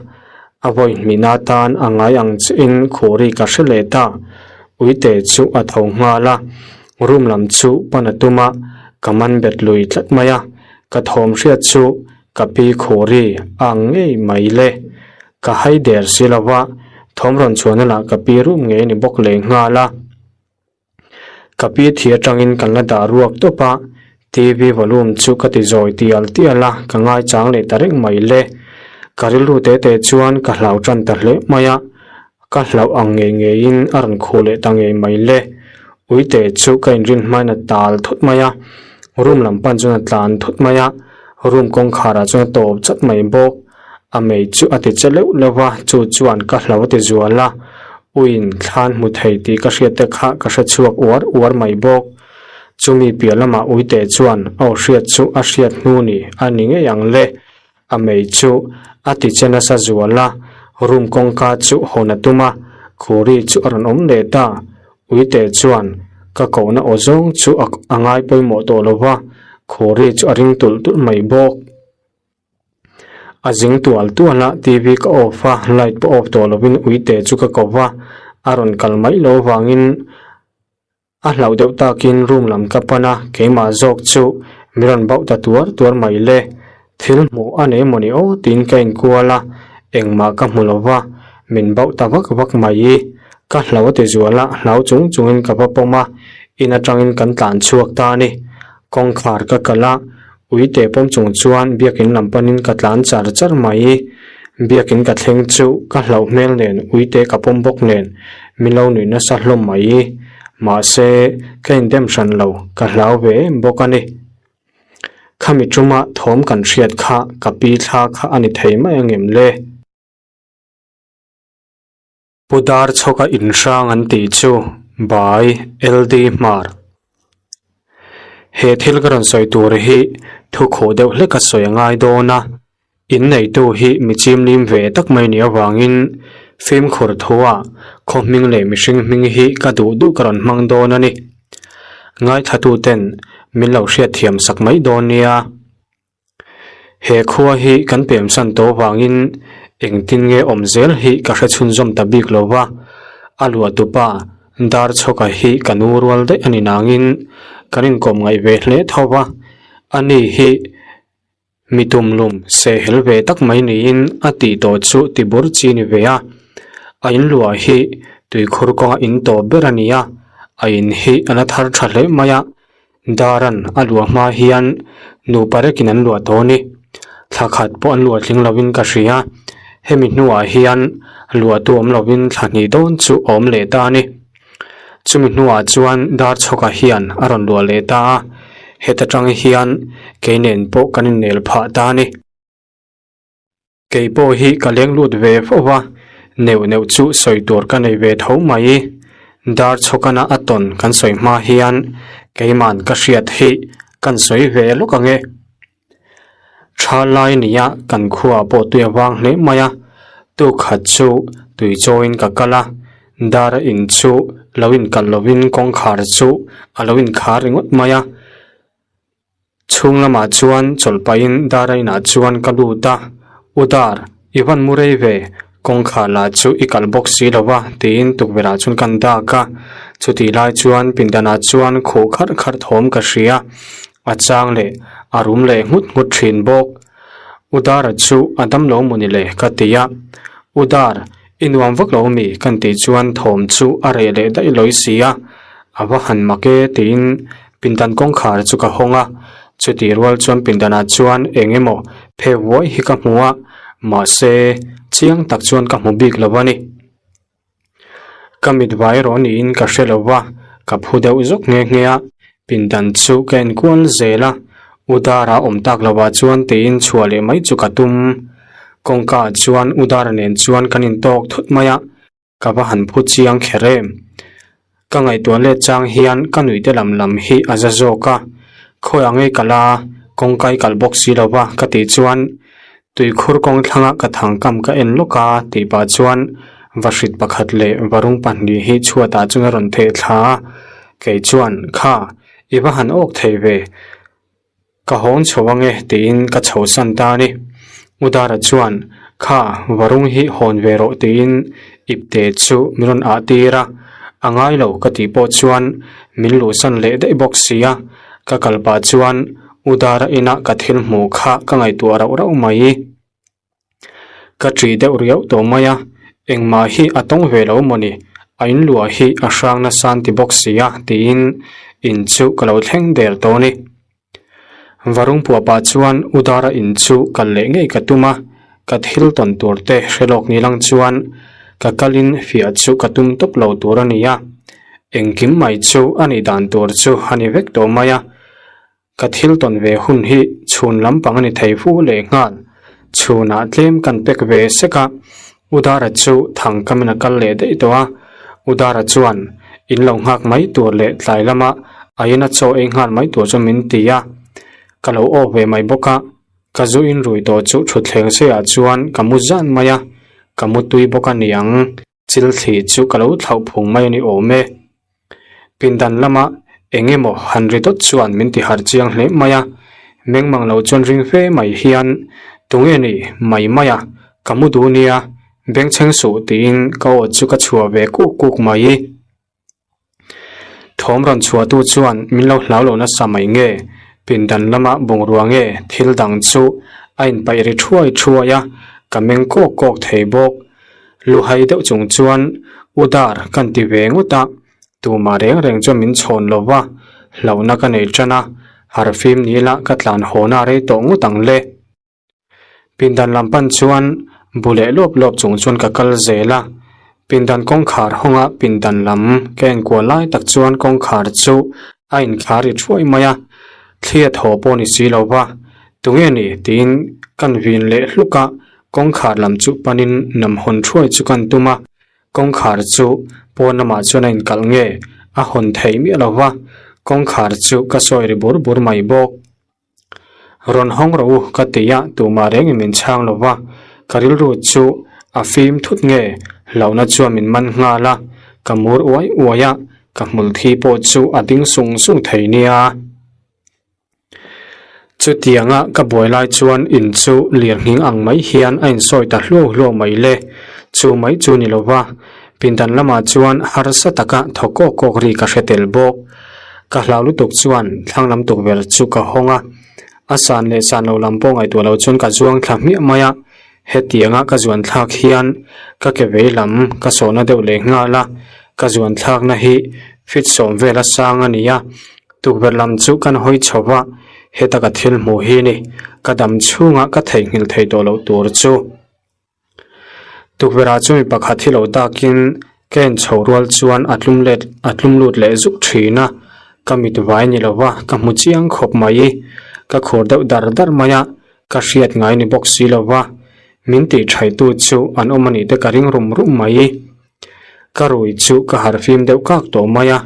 Speaker 1: a vawi hmihna atan a ngai ang chiin khuri ka hre leh ta. Uite chu a tho nghal a, room lam chu pan a tum a, ka man bet lui tlat mai a, ka thawm hriat chu ka pi khuri a ang ngei mai le. Ka hai der si lo va, thawm rawn chhuahna lah ka pi rum ngei a ni bawk leh nghal a. Ka pi thi atangin kan la dah ruak tawp a, TV volume chu ka ti zawi tial tial a, ka ngaichang leh ta reng mai le. Ka rilru te te chuan ka hlau tan ta hle mai a, ka hlauh ang ngei ngeiin a rawn khuh leh ta ngei mai le. Uite chu ka inrin hmain a tal thut mai a, room lam pan chuan a tlan thut mai a, room kawngkharah chuan a tawp chat mai bawk. A mei chu a ti che leuh leuh va, chu chuan ka hlo a ti zual a, uiin thlan hmu thei tih ka hriat te kha ka hre chhuak uar uar mai bawk. Chumi piah lamah uite chuan aw hriat chu a hriat hnu ni a ni ngei ang le. A mei chu a ti che nasa zual a, room kawngka chu hawn a tum a, khuri chu a rawn awm leh ta. Uite chuan ka kohna aw zawng chu a ngai pawimawh tawh lo va, khuri chu a ring tulh tulh mai bawk. A zing tual tual a, TV ka off a, light pawh off tawh lovin uite chu ka ko va, a rawn kal mai lo vangin a hlauh deuh takin room lam ka pan a, keimah zawk chu min rawn bauh ta tuar tuar mai le. Thil hmuh a nei mawni aw tiin ka inkual a, engmah ka hmu lo va, min bauh ta vak vak mai. Ka hlau a ti zual a, hlau chung chungin ka va pawm a, in atangin kan tlan chhuak ta a ni. Kawngkhar ka kalh a, Uite pawm chung chuan biakin lam panin ka tlan char char mai. Biakin ka thleng chu ka hlauh hmel nen uite ka pawm bawk nen min lo nuih nasa hlawm mai. Mahse, ka indem hran lo, ka hlau ve em bawk a ni. Khami tuma thawm kan hriat kha ka pi thla kha a ni thei mai angem le? Pu Darchhawka inhrang an tih chu Bai LD Hmar. He thil ka rawn sawi tur hi thu khuh deuh hlek a sawi a ngai dawn a, inneitu hi mi chimlim ve tak mai nih avangin fimkhur thua khaw hming leh mihring hming hi ka duh duh ka rawn hmang dawn a ni. Ngaithlatuten min lo hriatthiam sak mai dawn nia. He khua hi kan pemsan tawh vangin engtin nge awm zel hi ka hre chhunzawm ta bik lo va, a luahtupa Darchhawka hi ka nu rual daih a ni nangin kan inkawm ngaih ve hle tho va, ani hi mi tumlum sehhel ve tak mai niin a tih tawh chu tibur chi ni ve a, a inluah hi tuikhur kawnga in tawp ber a ni a. A in hi a la thar tha hle mai a, Daran a luah hma hian nupa rekin an luah tawh a ni. Thla khat pawh an luah tling lovin ka hria. Hemi hnuah hian luahtu awm lovin thla hnih dawn chu a awm leh ta a ni. Chumi hnuah chuan Darchhawka hian a rawn luah leh ta a, heta tang hian kei nen pawh kan innel phah ta a ni. Kei pawh hi ka leng lut ve fo va, neuh neuh chu sawi tur ka nei ve tho mai. Darchhawkana a tawn kan sawi hma hian keiman ka hriat hi kan sawi ve lawk ang e. Tha lai nia kan khua pawh tui a vang hle mai a, tukhat chu tui chawiin ka kal a, dar a in chu lo inkalh lovin kawngkhar chu a lo inkhar ringawt mai a. Chhung lamah chuan chawlh pahin dar a inah chuan ka lut a, U Dar, i van mu rei ve, kawngkhar lah chu i kalh bawk si lo va tiin tukverh ah chuan kan dak a, chutih lai chuan pindanah chuan khuh kharh kharh thawm ka hria. A chang leh a rum leh nghut nghut thin bawk. U Dara chu a dam lo maw ni le ka ti a. U Dar, i nuam vak lo mi kan tih chuan thawm chu a reh leh daih lawi si a. A va han mak e tiin pindan kawngkhar chu ka hawng a. Chutih rual chuan pindanah chuan eng emaw phe vuai hi ka hmu a, mahse chiang tak chuan ka hmu bik lo a ni. Ka mit vai erawh niin ka hre lo va, ka phu deuh zawk nghe nghe a, pindan chu ka enkual zel a, Udara awm tak lovah chuan tiin chhuah leh mai chu ka tum. Kawngka ah chuan Udara nen chuan kan intawk thut mai a, ka va han phu chiang kher em. Ka ngaihtuah let chang hian ka nuihte lam lam hi a za zawk a, khawi ang ei kal a, kawngka i kalh bawk si lo va ka tih chuan tuikhur kawng thlanga ka thangkam ka en lawk a tih pah chuan vahrit pakhat leh varung pahnih hi chhuatah chuan a rawn theh thla a, kei chuan kha i va han awk thei ve. Ka hawng chho ange tiin ka chho san ta a ni. Udara chuan, Kha, varung hi hawn ve rawh tiin ipte chu min rawn ah tir a. A ngai lo ka tih pawh chuan min luhsan leh daih bawk si a. Ka kal pah chuan Udara inah ka thil hmuh kha ka ngaihtuah rauh rauh mai. Ka ṭih deuh riau tawh mai a, engmah hi a tawng ve lo mawni, a inluah hi a hrang nasa an ti bawk si a tiin in chu ka lo thleng der tawh a ni. Varung puah pah chuan Udara in chu kal leh ngei ka tum a, ka thil tawn tur te hre lawk ni lang chuan ka kalin fiah chu ka tum tawp lo tur a ni a, engkim mai chu a nih dan tur chu a ni vek tawh mai a. Ka thil tawn ve hun hi chhun lampang a ni thei fu leh nghal. Chhunah tlem kan pek ve sek a, Udara chu thangkamin a kal leh daih tawh a. Udara chuan in lo nghak mai tur leh tlai lama a ina chaw ei nghal mai tur chu min ti a. Ka lo awk ve mai bawk a, ka zu in rui tawh chu thutthleng seiah chuan ka mu zan mai a, ka mu tui bawk a niang. Chil thli chu ka lo thlauh phung mai a ni awm e. Pindan lama eng emaw han ri dawt chuan min ti harh chiang hle mai a, mengmang lo chuan ring fe mai hian tunge ni mai mai a, ka mu duh nia, bengchheng suh tiin ka aw chu ka chhuah ve kuk kuk mai. Thawm rawn chhuahtu chuan min lo hlau lo nasa mai nge, pindan lama bungrua nge thil dang chu a inpaih ri thuai thuai a, ka meng kawk kawk thei bawk. Luhai deuh chung chuan U Dar kan ti ve ngawt a, tumah reng reng chuan min chhawn lo va, hlauhna ka nei tan a, harfim ni ila ka tlan hawna rei tawh ngawt ang le. Pindan lam pan chuan bu leh lawp lawp chung chuan ka kal zel a, pindan kawngkhar hawnga pindan lam ka enkual lai tak chuan kawngkhar chu a inkhar ri thuai mai a, thli a thaw pawh ni si lo va, tunge ni tiin kan vin leh hluk a, kawngkhar lam chu panin nam hawn thuai chu kan tum a, kawngkhar chu pawn lamah chuan a inkalh nge a hawn thei miah lo va, kawngkhar chu ka sawi ri bur bur mai bawk. Rawn hawng rawh u ka ti a, tumah rengin min chhang lo va, ka rilru chu a fim thut nge hlauhna chuan min man nghal a, ka mur uai uai a, ka hmul thi pawh chu a ding sung sung thei nia. Chutianga ka buai lai chuan in chu lirnghing ang mai hian a insawi ta hluau hluau mai le, chu mai chu ni lo va, Pindan lamah chuan harsa taka thaw kawk kawk ri ka hre tel bawk. Ka hlau lutuk chuan thlang lam tukverh chu ka hawng a, a san leh san lo lam pawh ngaihtuah lo chuan ka zuang thla hmiah mai a. Hetianga ka zuan thlak hian ka ke vei lam ka sawhna deuh leh nghal a, ka zuan thlakna hi Feet sawm vela sang a ni a, tukverh lam chu kan hawi chho va, heta ka thil hmuh hi ni, ka dam chhungah ka theihnghilh thei tawh loh tur chu. Tukverh ah chu mi pakhat hi lo dakin ka en chho rual chuan a tlum let a tlum lut leh zuk thin a, ka mit vai ni lo va, ka hmu chiang khawp mai, ka khur deuh dar dar mai a, ka hriat ngai ni bawk si lo va, min tih thaih tu chu an awm a nih te ka ring rum rum mai. Ka rui chu ka harh fim deuh kak tawh mai a,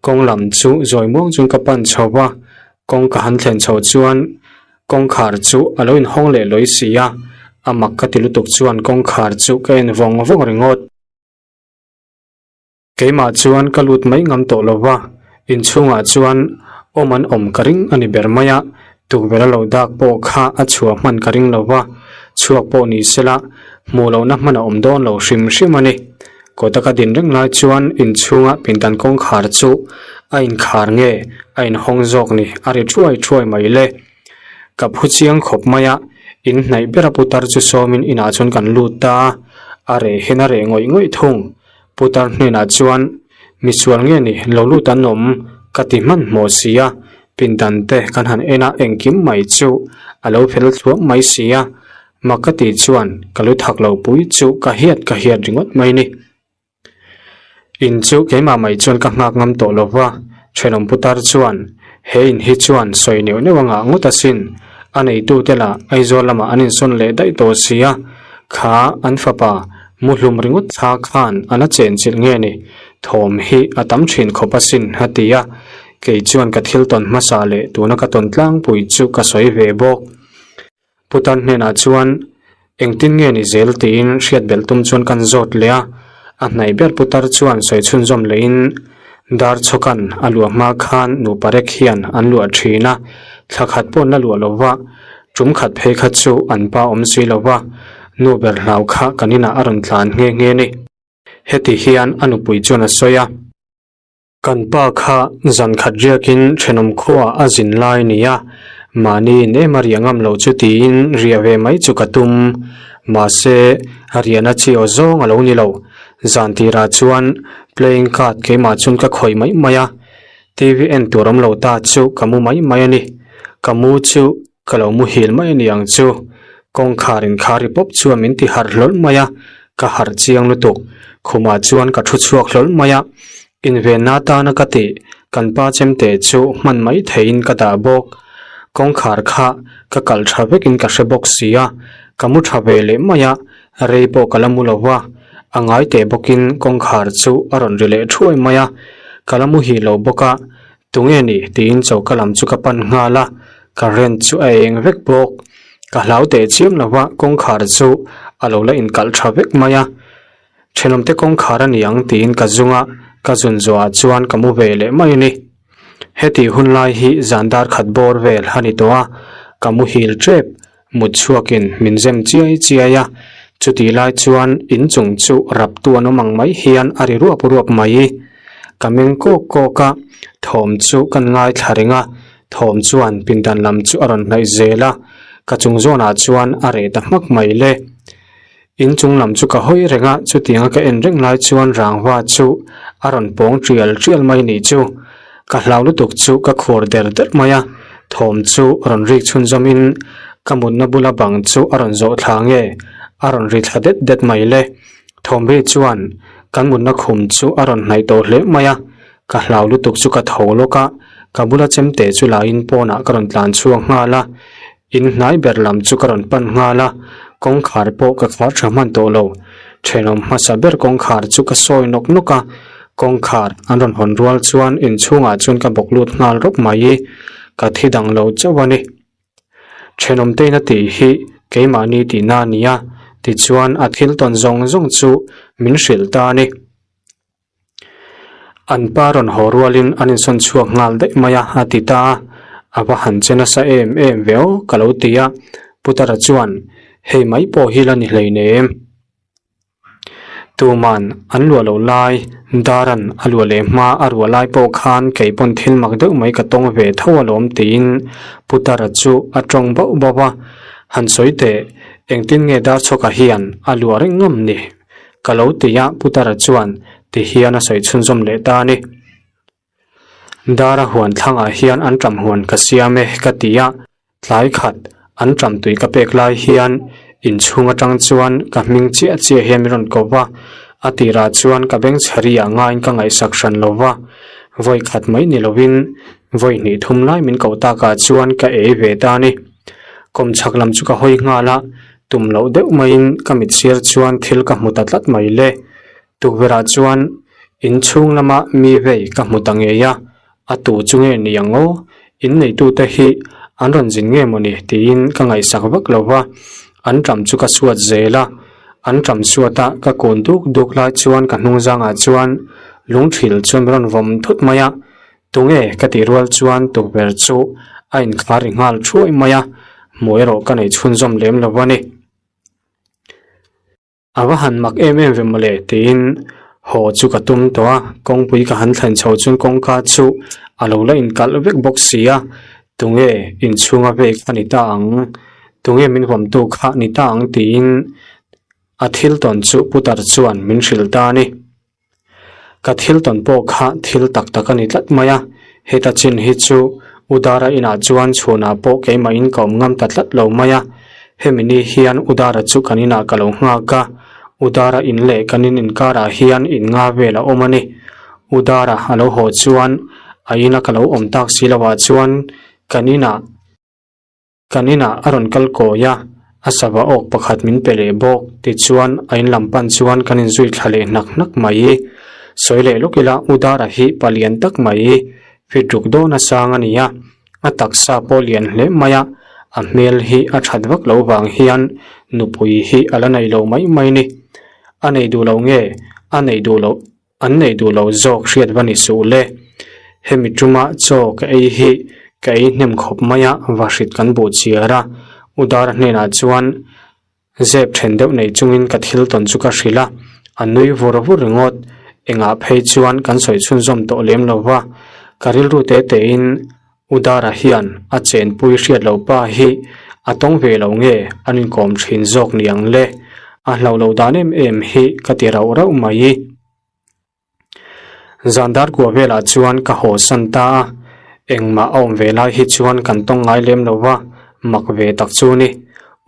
Speaker 1: kawng lam chu zawi muang chuan ka pan chho va, kawng ka han thlen chho chuan kawngkhar chu a lo inhawng leh lawi si a, a mak ka ti lutuk chuan kawngkhar chu ka en vawng vawng ringawt. Keimah chuan ka lut mai ngam tawh lo va, inchhungah chuan awm an awm ka ring a ni ber mai a, tukverh a lo dak pawh kha a chhuah hman ka ring lo va, chhuak pawh ni sela hmuh lohna hman a awm dawn lo hrim hrim a ni. Kawta ka din reng lai chuan inchhunga pindan kawngkhar chu a inkhar nge a inhawng zawk ni a ri thuai thuai mai le. Ka phu chiang khawp mai a, in hnaih bera putar chu sawmin inah chuan kan lut ta a, a reh hian a reh ngawih ngawih thung. Putar hnenah chuan, Misual nge ni, lo lut an awm, ka ti hmanhmawh si a, pindan te kan han en a engkim mai chu a lo fel thluam mai si a, mak ka tih chuan ka lu thak lo pui chu ka hiat ka hiat ringawt mai ni. In chu keimah mai chuan ka nghak ngam tawh lo va, thenawm putar chuan he in hi chuan sawi neuh neuh a ngah ngawt asin, a neitute lah Aizawl lamah an insawn leh daih tawh si a, kha an fapa Muhlum ringawt thla khan a la chenchilh nge ni? Thawm hi a tam thin khawp asin a ti a, kei chuan ka thil tawn hmasa leh tuna ka tawn tlangpui chu ka sawi ve bawk. Putar hnenah chuan engtin nge ni zel tiin hriat belh tum chuan kan zawt leh a, a hnaih ber putar chuan sawi chhunzawm lehin Darchhawkan a luah hma khan nupa rek hian an luah thin a, thla khat pawh an la luah lo va, Tum khat phei kha chu an pa awm si lo va, nu ber hlau kha kan inah a rawn tlan nghe nghe ni. Heti hian a nupui chuan a sawi a. Kan pa kha zan khat riakin thenawm khuaah a zin lai ni a, mahni in em a riah ngam lo chu tiin riah ve mai chu ka tum. Mahse, riahna chi aw zawng a lo ni lo. Zan tirah chuan playing card keimah chuan ka khawih mai mai a, TV en tur awm lo ta chu ka mu mai mai a ni. Ka mu chu ka lo muhil mai a ni ang chu. Kawngkhar inkhar ri pawp chuan min ti harh hlawl mai a, ka harh chiang lutuk. Khumah chuan ka thu chhuak hlawl mai a, invenna atana ka tih kan pa chemte chu hman mai theihin ka dah bawk. Kawngkhar kha ka kalh tha vekin ka hre bawk si a, ka mu tha ve leh mai a, Rei pawh ka la mu lo va, a ngai teh bawkin kawngkhar chu a rawn ri leh thuai mai a, ka la muhil lo bawk a, tunge ni tiin choka lam chu ka pan nghal a, current chu a eng vek bawk. Ka hlau teh chiam lo va, kawngkhar chu a lo la inkalh tha vek mai a, thenawmte kawngkhar a ni ang tiin ka zung a, ka zun zawhah chuan ka mu ve leh mai a ni. Hetih hun lai hi zan dar khat bawr vel a ni tawh a, ka muhil tep. Mut chhuakin min zem chiai chiai a, chutih lai chuan inchung chu rap tu an awm ang mai hian a ri ruap ruap mai. Ka meng kawk kawk a, thawm chu kan ngaithla reng a, thawm chuan pindan lam chu a rawn hnaih zel a, ka chung zawnah chuan a reh ta hmak mai le. Inchung lam chu ka hawi reng a, chutianga ka en reng lai chuan rangva chu a rawn pawng tial tial mai nih chu. Ka hlau lutuk chu ka khur der der mai a, thawm chu rawn rik chhunzawmin ka mutna bula bang chu a rawn zawh thla nge a rawn ri thla det det mai le. Thawm ri chuan kan mutna khum chu a rawn hnaih tawh hle mai a, ka hlau lutuk chu ka tho lawk a, ka bula chemte chu lain pawnah ka rawn tlan chhuak nghal a. In hnai ber lam chu ka rawn pan nghal a, kawngkhar pawh ka khar tha hman tawh lo. Thenawm hmasa ber kawngkhar chu ka sawi nawk nawk a, kawngkhar an rawn hawn rual chuan inchhungah chuan ka bawk lut nghal rawp mai i, ka thi dang lo chauh a ni. Thenawm te in a tih hi keimahni tihna a ni a, tichuan a thil tawn zawng zawng chu min hrilh ta a ni. An pa rawn haw rualin an insawn chhuak nghal daih mai a, a ti ta a. A va han che nasa em em ve aw ka lo ti a. Putara chuan, Hei mai pawh hi la ni hleinem. Tuman an luah loh lai, Daran a luah leh hma a ruah lai pawh khan kei pawn thil mak deuh mai ka tawng ve tho alawm tiin Putara chu a tawng bauh bauh a. Han sawi teh, engtin nge Darchhawka hian a luah reng ngam ni? Ka lo ti a, Putara chuan ti hian a sawi chhunzawm leh ta a ni. Dara huan thlangah hian an ṭam huan ka siam e ka ti a, tlai khat an ṭam tui ka pek lai hian inchhung aṭang chuan ka hming chiah chiah hian min rawn ko va, a tirah chuan ka beng chhari ah ngaiin ka ngaihsak hran lo va, vawi khat mai ni lovin vawi hnih thum lai min koh takah chuan ka ei ve ta a ni. Kawmchhak lam chu ka hawi nghal a, tum loh deuh maiin ka mit sir chuan thil ka hmu ta tlat mai le. Tukverhah chuan inchhung lama mi vei ka hmu ta ngei a, a tu chu nge ni ang aw? In neitute hi an rawn zin nge mawni tiin ka ngaihsak vak lo va, an ṭam chu ka suat zel a, an ṭam suat a ka kun duk duk lai chuan ka hnung zangah chuan lungthil chuan min rawn vawm thut mai a, tunge ka tih rual chuan tukverh chu a inkhar ri nghal thuai mai a, hmuh erawh ka nei chhunzawm lem lo a ni. A va han mak em em ve mawle tiin haw chu ka tum tawh a, kawngpui ka han thlen chho chuan kawngka chu a lo la inkalh vek bawk si a, tunge inchhunga vek a ni ta ang, tunge min huamtu kha ni ta ang tiin a thil tawn chu putar chuan min hrilh ta a ni. Ka thil tawn pawh kha thil tak tak a ni tlat mai a, heta chin hi chu Udara inah chuan chhunah pawh keimahin ka awm ngam ta tlat lo mai a, hemi ni hian Udara chu kan inah ka lo nghak a, Udara in leh kan in inkarah hian in nga vel a awm a ni. Udara a lo haw chuan a ina ka lo awm tak si lovah chuan kan inah. Kan inah a rawn kal kawi a, a sava awk pakhat min pe leh bawk tichuan a in lam pan chuan kan inzui thla leh hnak hnak mai. Sawi leh lawk ila U Dara hi pa lian tak mai, fit ruk dawn a sang a ni a, a taksa pawh lian hle mai a, a hmel hi a that vak lo vang hian nupui hi a la nei lo mai mai ni. A nei duh lo nge? A nei duh loh. An neih duh loh zawk hriat va ni suh le. Hemi tuma chaw ka ei hi ka ei hnem khawp mai a, vahrit kan buh chiar a. U Dara hnenah chuan zep then deuh nei chungin ka thil tawn chu ka hrilh a, a nui vur vur ringawt. Engah phei chuan kan sawi chhunzawm tawh lem lo va, ka rilru te tein U Dara hian a chenpui hriat loh pa hi a tawng ve lo nge an inkawm thin zawk ni ang le? A hlauh loh dan em em hi ka ti rauh rauh mai. Zan dar kua velah chuan ka haw san ta a, engmah a awm ve lai hi chuan kan tawng ngai lem lo va, mak ve tak chu ni.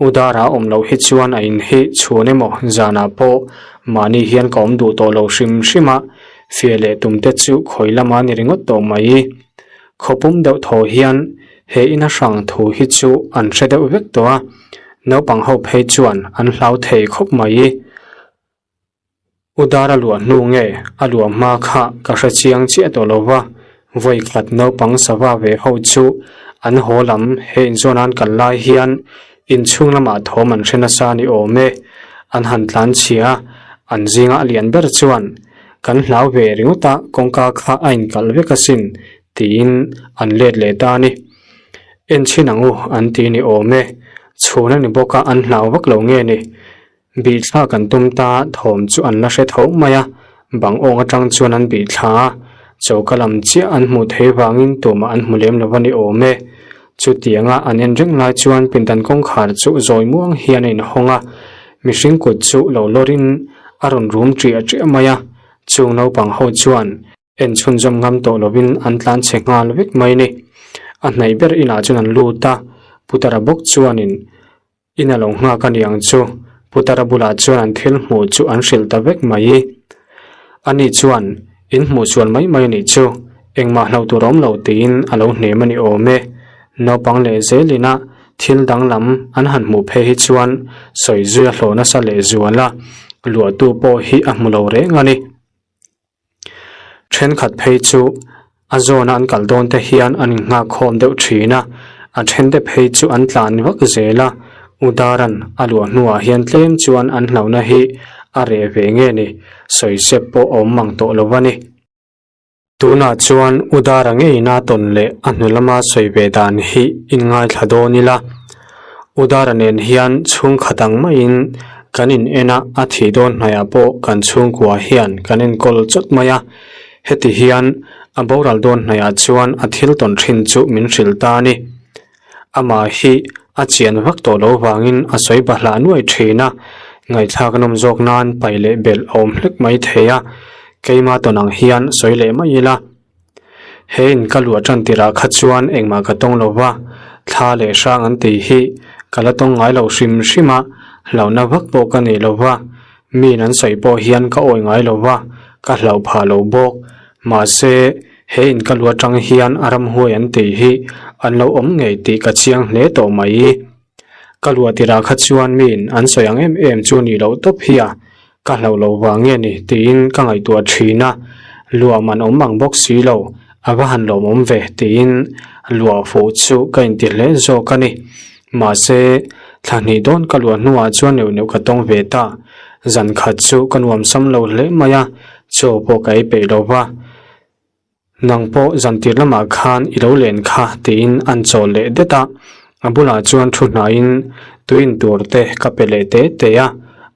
Speaker 1: U Dara awm loh hi chuan a in hi chhun emaw zanah pawh mahni hian ka awm duh tawh lo hrim hrim a, fia leh tum te chu khawi lama ni ringawt tawh mai. Khawpum deuh thaw hian he ina hrang thu hi chu an hre deuh vek tawh a, naupang ho phei chuan an hlau thei khawp mai. U Dara luah hnu nge a luah hma kha ka hre chiang chiah tawh lo va, vawi khat naupang sava ve ho chu an haw lam he inzawn an kal lai hian inchhung lamah thawm an hre nasa ni awm e, an han tlan chhia a, an zinga a lian ber chuan Kan hlau ve ringawt a, kawngka kha a inkalh vek asin, tiin an let leh ta a ni. En chhin ang u, an ti ni awm e. Chhun a ni bawk a, an hlau vak lo nge ni? Bihthla kan tum ta, thawm chu an la hre tho mai a, bang awng atang chuan an bihthla a, choka lam chiah an hmuh theih vangin tumah an hmu lem lo a ni awm e. Chutianga an en reng lai chuan pindan kawngkhar chu zawi muang hian a inhawng a, mihring kut chu lo lawrin a rawn rum ṭiah ṭiah mai a, chung naupang ho chuan en chhunzawm ngam tawh lovin an tlan chhe nghal vek mai ni. A hnaih ber inah chuan an lut a, Putara bawk chuanin In a lo nghak a ni ang chu, Putara bulah chuan an thil hmuh chu an hrilh ta vek mai. Ani chuan, In hmuh sual mai mai a nih chu, engmah hlo tur a awm lo tiin a lo hnem a ni awm e. Naupang leh zelina thil danglam an han hmuh phei hi chuan sawi zui a hlawh nasa leh zual a, luahtu pawh hi a hmu lo reng a ni. Thenkhat phei chu a zawna an kal dawn te hian an innghak khawm deuh thin a, a then te phei chu an tlan vak zel a, Udaran a luah hnuah hian tlem chuan an hlauhna hi a reh ve nge ni, sawi sep pawh a awm mang tawh lo a ni. Tunah chuan Udara ngeina tawn leh a hnu lama sawi ve dan hi inngaithla dawn ila. Udara nen hian chhungkhat ang maiin kan in en a, a thih dawn hnaihah pawh kan chhungkua hian kan enkawl chawt mai a. Heti hian a boral dawn hnaihah chuan a thil tawn thin chu min hrilh ta a ni. Amah hi a chian vak tawh lo vangin a sawi bahlah nuai thin a, ngaihthlak nawm zawk nan paih leh belh a awm hlek mai thei a, keima tawn ang hian sawi leh mai ila. He in ka luah tan tirah kha chuan engmah ka tawng lo va, thla leh hrang an tih hi ka la tawng ngai lo hrim hrim a, hlauhna vak pawh ka nei lo va, miin an sawi pawh hian ka awi ngai lo va, ka hlauh phah lo bawk. Mahse, he in ka luah tang hian a ramhuai an tih hi an lo awm ngei tih ka chiang hle tawh mai. Ka luah tirah kha chuan miin an sawi ang em em chu nih loh tawp hi a, ka hlauh loh vang nge ni tiin ka ngaihtuah thin a, luah man awm ang bawk si lo, a va han lawmawm ve tiin luah fuh chu ka inti hle zawk a ni. Mahse, thla hnih dawn ka luah hnuah chuan neuh neuh ka tawng ve ta, zan khat chu ka nuam sam lo hle mai a, chaw pawh ka ei peih lo va. Nang pawh zantir lamah khan i lo len kha tiin an chawl leh det a, a bulah chuan thu hnaiin tuin tur te ka pe leh te te a,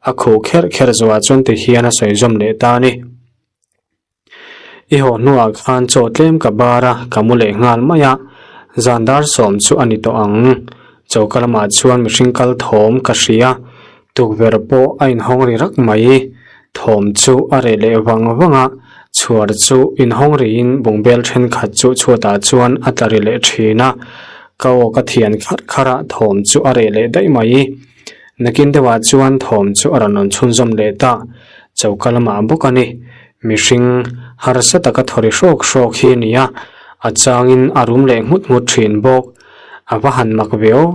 Speaker 1: a khuh kherh kherh zawhah chuan ti hian a sawi zawm leh ta a ni. I haw hnuah khan chaw tlem ka bar a, ka mu leh nghal mai a, zan dar sawm chu a ni tawh ang. Choka lamah chuan mihring kal thawm ka hria, tukverh pawh a inhawng ri rak mai. Thawm chu a reh leh vang vang a, chhuar chu inhawng riin bungbel thenkhat chu chhuatah chuan a tla ri leh thin a. Ka aw ka thian kharh kharh a, thawm chu a reh leh daih mai. Nakin deuhah chuan thawm chu a rawn rawn chhunzawm leh ta, choka lamah bawk a ni. Mihring harsa taka thaw ri hrawk hrawk hi a ni a, a changin a rum leh nghut nghut thin bawk. A va han mak ve aw,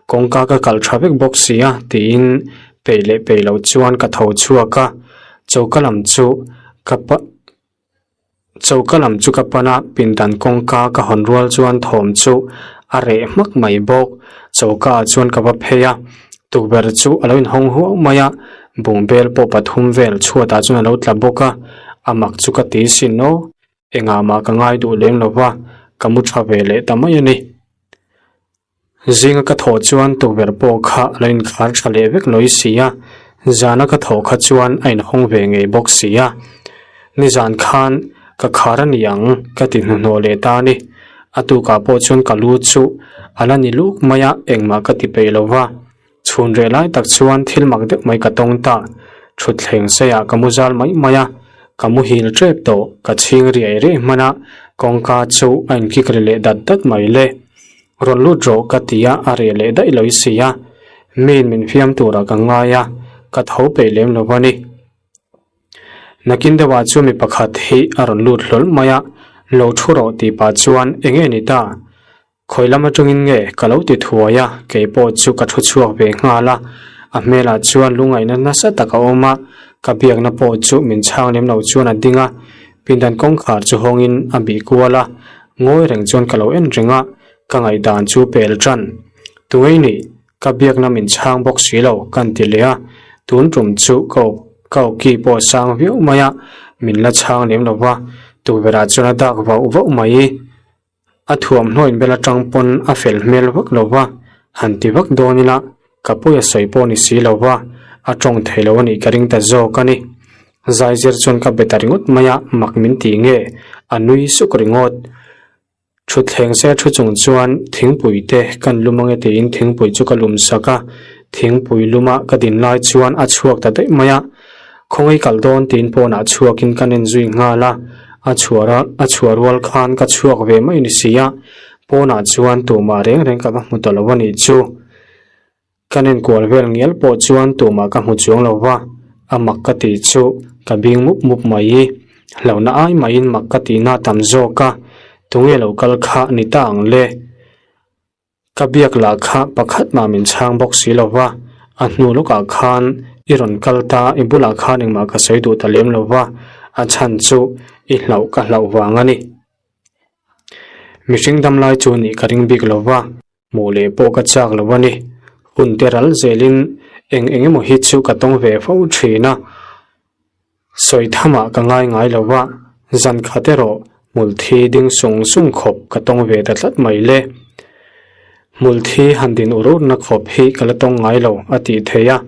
Speaker 1: kawngka ka kalh tha vek bawk si a tiin peih leh peih loh chuan ka tho chhuak a, choka lam chu ka pa choka lam chu ka pan a, pindan kawngka ka hawn rual chuan thawm chu a reh hmak mai bawk, choka ah chuan ka va phei a, tukverh chu a lo inhawng huau mai a, bungbel pawh pathum vel chhuatah chuan a lo tla bawk a, a mak chu ka ti sin aw. Engah mah ka ngai duh lem lo va, ka mu tha ve leh ta mai a ni. Zinga ka thawh chuan tukverh pawh kha a lo inkhar tha leh vek lawi si a, zana ka thawh kha chuan a inhawng ve ngei bawk si a. Nizan khan ka khar a ni ang ka ti hnuhnawh leh ta a ni. A tukah pawh chuan ka lu chu a la ni luk mai a, engmah ka ti peih lo va. Chhun reh lai tak chuan thil mak deuh mai ka tawng ta. Thutthleng seiah ka mu zal mai mai a, ka muhil tep tawh, ka chhing riai riai hman a, kawngka chu a inkik ri leh dat dat mai le. Rawn lut rawh ka ti a, a reh leh daih lo i si a. Miin min fiam turah ka ngai a, ka tho peih lem lo a ni. Nakin deuhah chu mi pakhat hi a rawn lut hlawl mai a, lo thu rawh tih pah chuan eng nge ni ta? Khawi lam atangin nge ka lo ti thuai a, kei pawh chu ka thu chhuak ve nghal a, a hmelah chuan lungaihna nasa tak a awm a, ka biakna pawh chu min chhang lem lo chuan a ding a, pindan kawngkhar chu hawngin a bih kual a, ngawi reng chuan ka lo en reng a, ka ngaihdan chu pel tan. Tungei nih, ka biakna min chhang bawk si lo kan ti leh a, tun tum chu ka awp ka awki pawh a sang viau mai a, min la chhang lem lo va, tukverhah chuan a dak vauh vauh mai. A thuamhnaw inbel atang pawn a fel hmel vak lo va, han ti vak dawn ila ka pawi a sawi pawh ni si lo va, a tawng thei lo a nih ka ring ta zawk a ni. Zaizir chuan ka be ta ringawt mai a, mak min ti nge? A nui suk ringawt. Thutthleng se thu chung chuan thingpui te kan lum ange tiin thingpui chu ka lum sak a, thingpui luma ka din lai chuan a chhuak ta daih mai a. Khawngaih kal dawn tiin pawnah chhuakin ka nen zui nghal a, a chhuar a, a chhuah rual khan ka chhuak ve mai ni si a, pawnah chuan tumah reng reng ka va hmu ta lo a nih chu. Ka nen kual vel ngial pawh chuan tumah ka hmu chuang lo va, a mak ka tih chu ka bing mup mup mai i, hlauhna ai maiin mak ka tihna a tam zawk a, tunge lo kal kha ni ta ang le. Ka biak lah kha pakhat mah min chhang bawk si lo va, a hnu lawkah khan i rawn kal ta, i bulah khan engmah ka sawi duh ta lem lo va, a chhan chu i hlauh ka hlauh vang a ni. Mihring dam lai chu nih ka ring bik lo va, hmuh leh pawh ka chak lo a ni. Hun te ral zelin eng eng emaw hi chu ka tawng ve fo thin a. Sawi thamah ka ngai ngai lo va, zan khat erawh hmulthi ding sung sung khawp ka tawng ve ta tlat mai le. Hmulthi han din ur urna khawp hi ka la tawng ngai lo a tih theih a,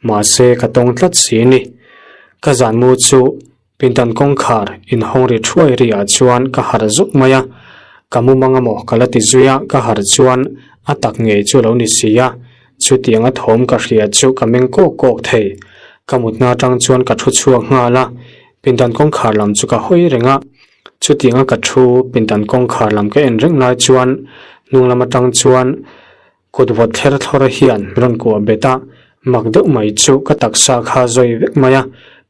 Speaker 1: mahse ka tawng tlat si ni. Ka zan mu chu pindan kawngkhar inhawng ri thuai ri ah chuan ka harh zuk mai a, ka mumang amaw ka la ti zui a, ka harh chuan a tak ngei chu a lo ni si a, Chutianga thawm ka hria chu ka meng kawk kawk thei. Ka mutna atang chuan ka thu chhuak nghal a, pindan kawngkhar lam chu ka hawi reng a. Chutianga ka thu pindan kawngkhar lam ka en reng lai chuan hnung lam atang chuan kut vawt thler thlawr hian min rawn kuah bet a, mak deuh mai chu ka taksa kha zawi vek mai a,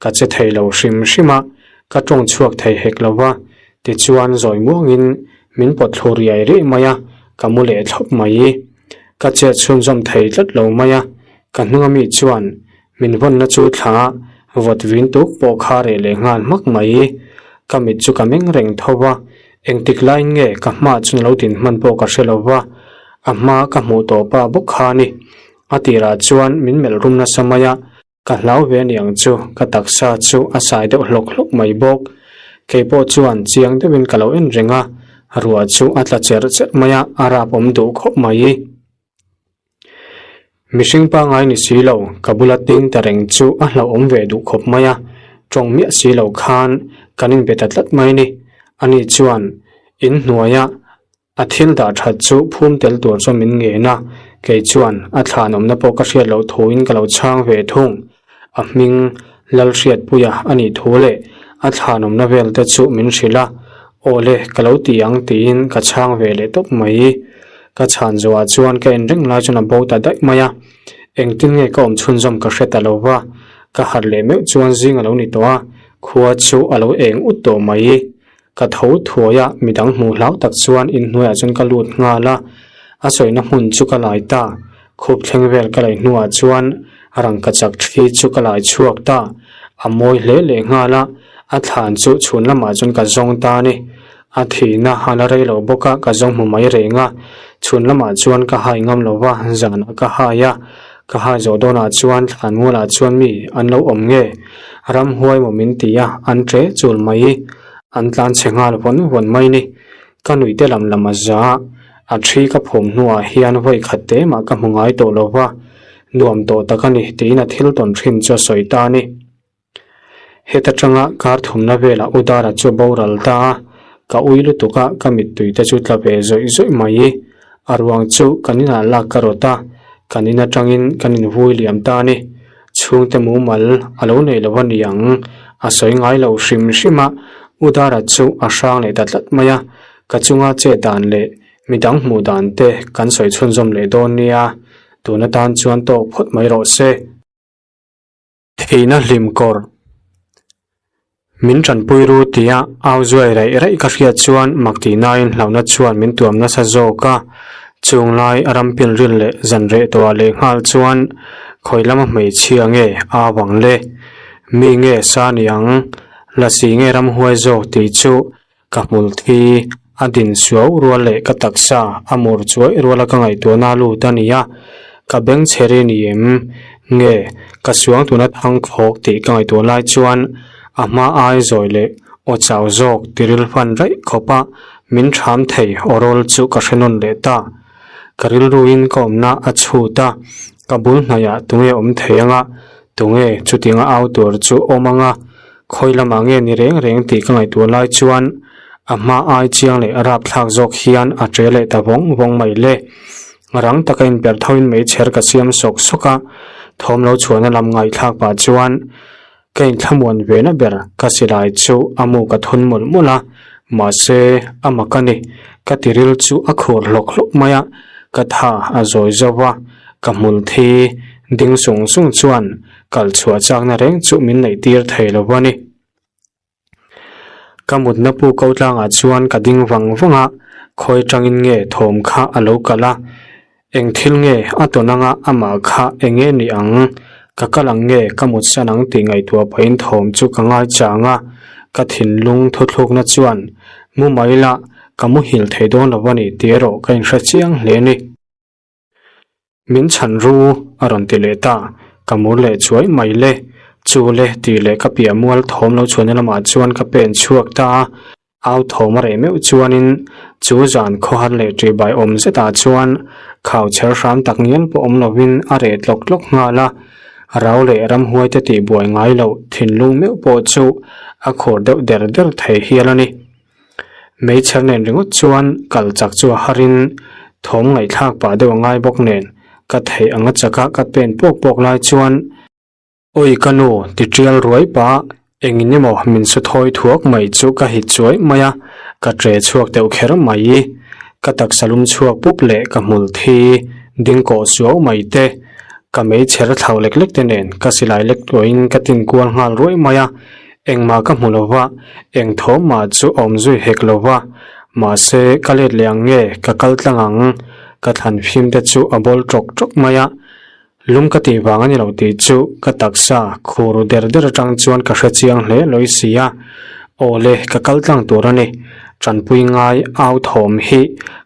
Speaker 1: ka che thei lo hrim hrim a, ka tawng chhuak thei hek lo va, tichuan zawi muangin min pawt thlu riai riai mai a, ka mu leh thlawp mai. Ka chet chhunzawm thei tlat lo mai a, ka hnunga mi chuan Min vawnna chu thla vawt vin tuk pawh kha reh leh nghal hmak mai. Ka mit chu ka meng reng tho va, engtik laiin nge ka hma chu lo din hman pawh ka hre lo va, a hma ka hmuh tawh pa bawk kha a ni. A tirah chuan min melh rum nasa mai a, ka hlau ve aniang chu ka taksa chu a sai deuh hlawk hlawk mai bawk. Kei pawh chuan chiang deuhin ka lo en reng a, ruah chu a tla cherh cherh mai a, a rap awm duh khawp mai. Mihring pangngai ni si lo, ka bula ting ta reng chu a hlauhawm ve duh khawp mai a, tawng miah si lo khan kan inbe ta tlat mai ni. Ani chuan in hnuaia a thil dah that chu phum tel tur chuan min ngen a, kei chuan a thlanawmna pawh ka hriat loh thuin ka lo chhang ve thung. A hming Lalhriatpuia a nih thu leh a thlanawmna vel te chu min hrilh a, Aw le, ka lo ti ang tiin ka chhang ve leh tawp mai. Ka chhan zawhah chuan ka en reng lai chuan a bo ta daih mai a, engtin nge ka awm chhunzawm ka hre ta lo va, ka harh leh meuh chuan zing a lo ni tawh a, khua chu a lo eng ut tawh mai. Ka tho thuai a, midang hmuh hlau tak chuan inhnuaiah chuan ka lut nghal a, a sawina hmun chu ka lai ta. Khup thleng vel ka lei hnuah chuan rangkachak thi chu ka lai chhuak ta. A mawi hle leh nghal a, a thlan chu chhun lamah chuan ka zawng ta a ni. A thihna a la rei lo bawk a, ka zawng hmu mai reng a. Chhun lamah chuan ka hai ngam lo va, zanah ka hai a. Ka hai zawh dawnah chuan thlan mualah chuan mi an lo awm nge? Ramhuai maw min ti a, an ṭe chul mai. An tlan chhe nghal vawn vawn mai ni. Ka nuih te lam lam a za a, a thi ka phum hnuah hian vawi khat te mah ka hmu ngai tawh lo va, nuam tawh tak a ni tiin a thil tawn thin chu a sawi ta a ni. Heta tanga kar thumna velah U Dara chu a boral ta a, ka ui lutuk a ka mittui te chu tla ve zawih zawih mai. A ruang chu kan inah lak ka rawt a, kan in atangin kan invui liam ta a ni. Chhungte mumal a lo nei lo a ni ang, a sawi ngai lo hrim hrim a, U Dara chu a hrang leh ta tlat mai a, ka chunga chet dan leh midang hmuh dan te kan sawi chhunzawm leh dawn nia, tun atan chuan tawk phawt mai rawh se. Theihna hlim kawr. Min tanpui ru tia au zuai raih raih ka hriat chuan mak tih nain hlauhna chuan min tuam nasa zawk a. Chung lai a ram pilril leh zan reh tawhah leh nghal chuan khawi lama hmeichhia nge au ang le? Mi nge sa ni ang? Lasi nge ramhuai zawk tih chu Ka hmul thi a din suau rual leh ka taksa a mur chuai ruala ka ngaihtuahna lut a ni a, ka beng chhe ri ni em? Nge ka suang tuna thang khawk tih ka ngaihtuah lai chuan a hma ai zawi leh aw chau zawk tiril hman raih khawpa min ṭham thei aw rawl chu ka hre nawn leh ta. Ka rilruin ka awmna a chhut a, ka bul hnaihah tunge awm thei anga, tunge chutianga au tur chu awm anga, Khawi lamah nge ni reng reng tih ka ngaihtuah lai chuan a hma ai chiang leh a rapthlak zawk hian a ṭe leh ta vawng vawng mai le. Rang taka inperh thoin meichher ka siam sawk sawk a, thawm lo chhuahna lam ngaihthlak pah chuan ka inthlamuan ve na ber ka silai chu a mu ka thun mawlh mawlh a, mahse a mak a ni, ka tiril chu a khur hlawk hlawk mai a, ka tha a zawi zo va, ka hmul thi ding sung sung chuan Kal chhuah chakna reng chu min neih tir thei lo a ni. Ka mutna pu ko tlangah chuan ka ding vang vang a, khawi tangin nge thawm kha a lo kal a, eng thil nge a tawn anga amah kha eng nge ni ang, ka kal ang nge ka mutsan ang tih ngaihtuah pahin thawm chu ka ngai chang a, ka thinlung thuthlukna chuan mu mai la ka muhil thei dawn lo a ni tih erawh ka inhre chiang hle a ni. Min chhan ru a rawn ti leh ta, ka mur leh chuai mai le, chu le tih leh ka piah mual thawm lo chhuahna lamah chuan ka pen chhuak ta a, au thawm a reh meuh chuanin chu zan khawhar leh ṭihbai awm zetah chuan khau chher hram tak ngial pawh awm lovin a reh tlawk tlawk nghal a, rau leh ramhuai te tihbuai ngai loh thinlung meuh pawh chu a khur deuh der der thei hial a ni. Meichher nen ringawt chuan kal chak chu a harin thawm ngaihthlak pah deuh a ngai bawk nen ka theih anga chaka ka pen pawk pawk lai chuan Awi ka nu ti tial ruai pah. Engin emaw min su thawi thuak mai chu ka hit chuai mai a, ka ṭe chhuak deuh kher mai. Ka taksa lum chhuak pup leh ka hmul thi ding kawh suau mai te, ka meichher thlau lek lek te nen ka silai lek tluahin ka tin kual nghal ruai mai a, engmah ka hmu lo va, eng thawm mah chu a awm zui hek lo va, mahse ka let leh ang nge ka kal tlang ang, ka thlan fim te chu a bawl ṭawk ṭawk mai a. Lum ka tih vang a ni lo tih chu ka taksa khur der der atang chuan ka hre chiang hle lawi si a, aw le ka kal tlang tur a ni, tanpui ngai au thawm hi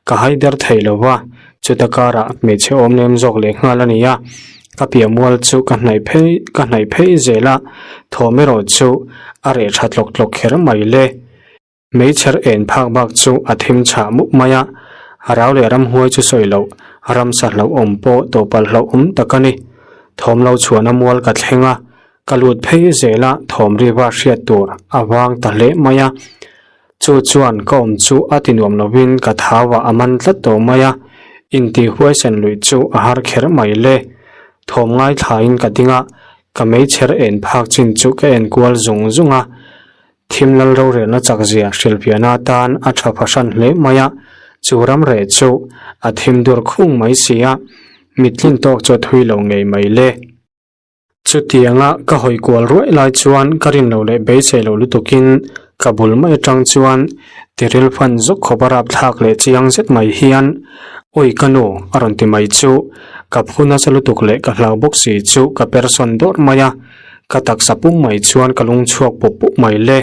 Speaker 1: ka hai der thei lo va, chuta karah hmeichhe awm lem zawk leh nghal a ni a, ka piah mual chu ka hnaih phei ka hnaih phei zel a, thawm erawh chu a reh tha tlawk tlawk kher mai le. Meichher en phak bak chu a thim chhah mup mai a, rau leh ramhuai chu sawi loh, ramsa hlauhawm pawh tawhpalh hlauhawm tak a ni. Thawm lo chhuahna mual ka thleng a, ka lut phei zel a, thawm riva hriat tur a vang ta hle mai a. Chu chuan ka awm chu a ti nuam lovin ka thau ah a man tlat tawh mai a, intihhuaisen luih chu a har kher mai le. Thawm ngaithlain ka ding a, ka meichher en phak chin chu ka en kual zung zung a, Thim lal rorelna chak zia hrilhfiahna atan a tha fahran hle mai a, chu ram reh chu a thim dur khung mai si a, mittlin tawk chu a thui lo ngei mai le. Chutianga ka hawi kual ruai lai chuan ka rin lo leh beisei lo lutukin ka bul mai atang chuan tiril fan zawk khawp a rapthlak leh chiang zet mai hian Awi ka nu a rawn ti mai chu ka phu nasa lutuk leh ka hlau bawk si chu ka persawn dawrh mai a. Ka taksa pum mai chuan ka lung chhuak pup pup mai le.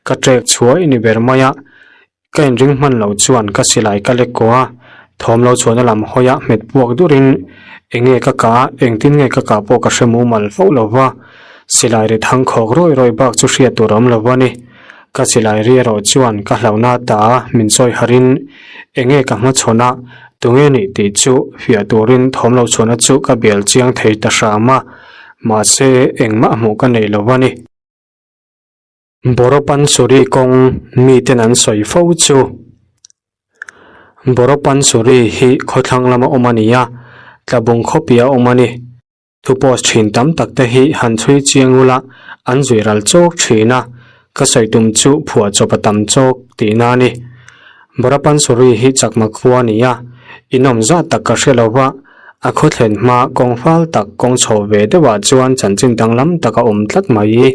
Speaker 1: Ka trek chhuai ni ber mai a, ka inring hman lo chuan ka silai ka lek kaw a, thawm lo chhuahna lam hawi a hmet puak durin enge ka kah a, engtin nge ka kah pawh ka hre mumal fo lo va, silai ri thang khawk rawi rawi bak chu hriat tur a awm lo a ni. Ka silai ri erawh chuan ka hlauhna ta min sawi harin enge ka hmachhawn a, tunge nih tih chu fiah turin thawm lo chhuahna chu ka bel chiang thei ta hram a. Mahse, engmah hmuh ka nei lo a ni. Boropansuri kawng miten an sawi fo chu. Boropansuri hi khawthlang lama awm a ni a, Tlabung khawpia awm a ni. Thu post thin tam tak te hi han chhui chiang ula an zui ral chawk thin a, ka sawi tum chu phuah chawp a tam chawk tihna a ni. Boropansuri hi chakma khua a ni a, inawm zat tak ka hre lo va, A khaw thlen hma kawng fal tak kawng chho ve deuhah chuan chanchin danglam tak a awm tlat mai.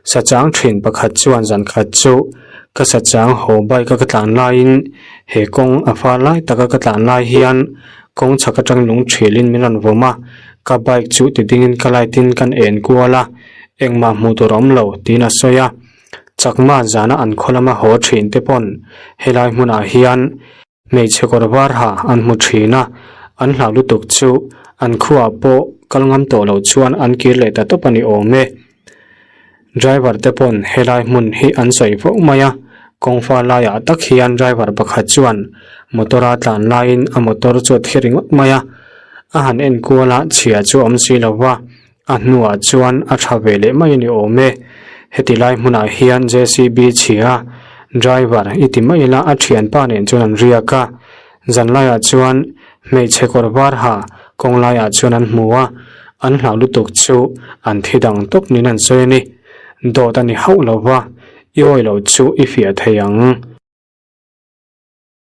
Speaker 1: Sachang thin pakhat chuan zan khat chu ka sachang haw bike a ka tlan laiin he kawng a fal lai taka ka tlan lai hian kawng chhak atang lung thilin min rawn vawm a, ka bike chu ti dingin ka light in kan en kual a, engmah hmuh tur a awm lo tiin a sawi a. Chakma zana an khaw lama haw thin te pawn helai hmunah hian Hmeichhe kawr var ha an hmu thin a, an hlau lutuk chu an khuaah pawh kal ngam tawh loh chuan an kir leh ta tawp a ni awm e. Driver te pawn helai hmun hi an sawi fo mai a, kawngfa laiah tak hian driver pakhat chuan motor a tlan laiin a motor chu a thi ringawt mai a, a han en kual a chhia chu a awm si lo va, A hnuah chuan a tha ve leh mai a ni awm e. Heti lai hmunah hian JCB chhia driver i ti mai ila a thianpa nen chuan an riak a. Zan laiah chuan hmeichhe kawr var ha kawng laiah chuan an hmu a, an hlau lutuk chu an thi dang tawp niin an sawi a ni. Dawt a ni hauh lo va, i awi loh chu i fiah thei ang.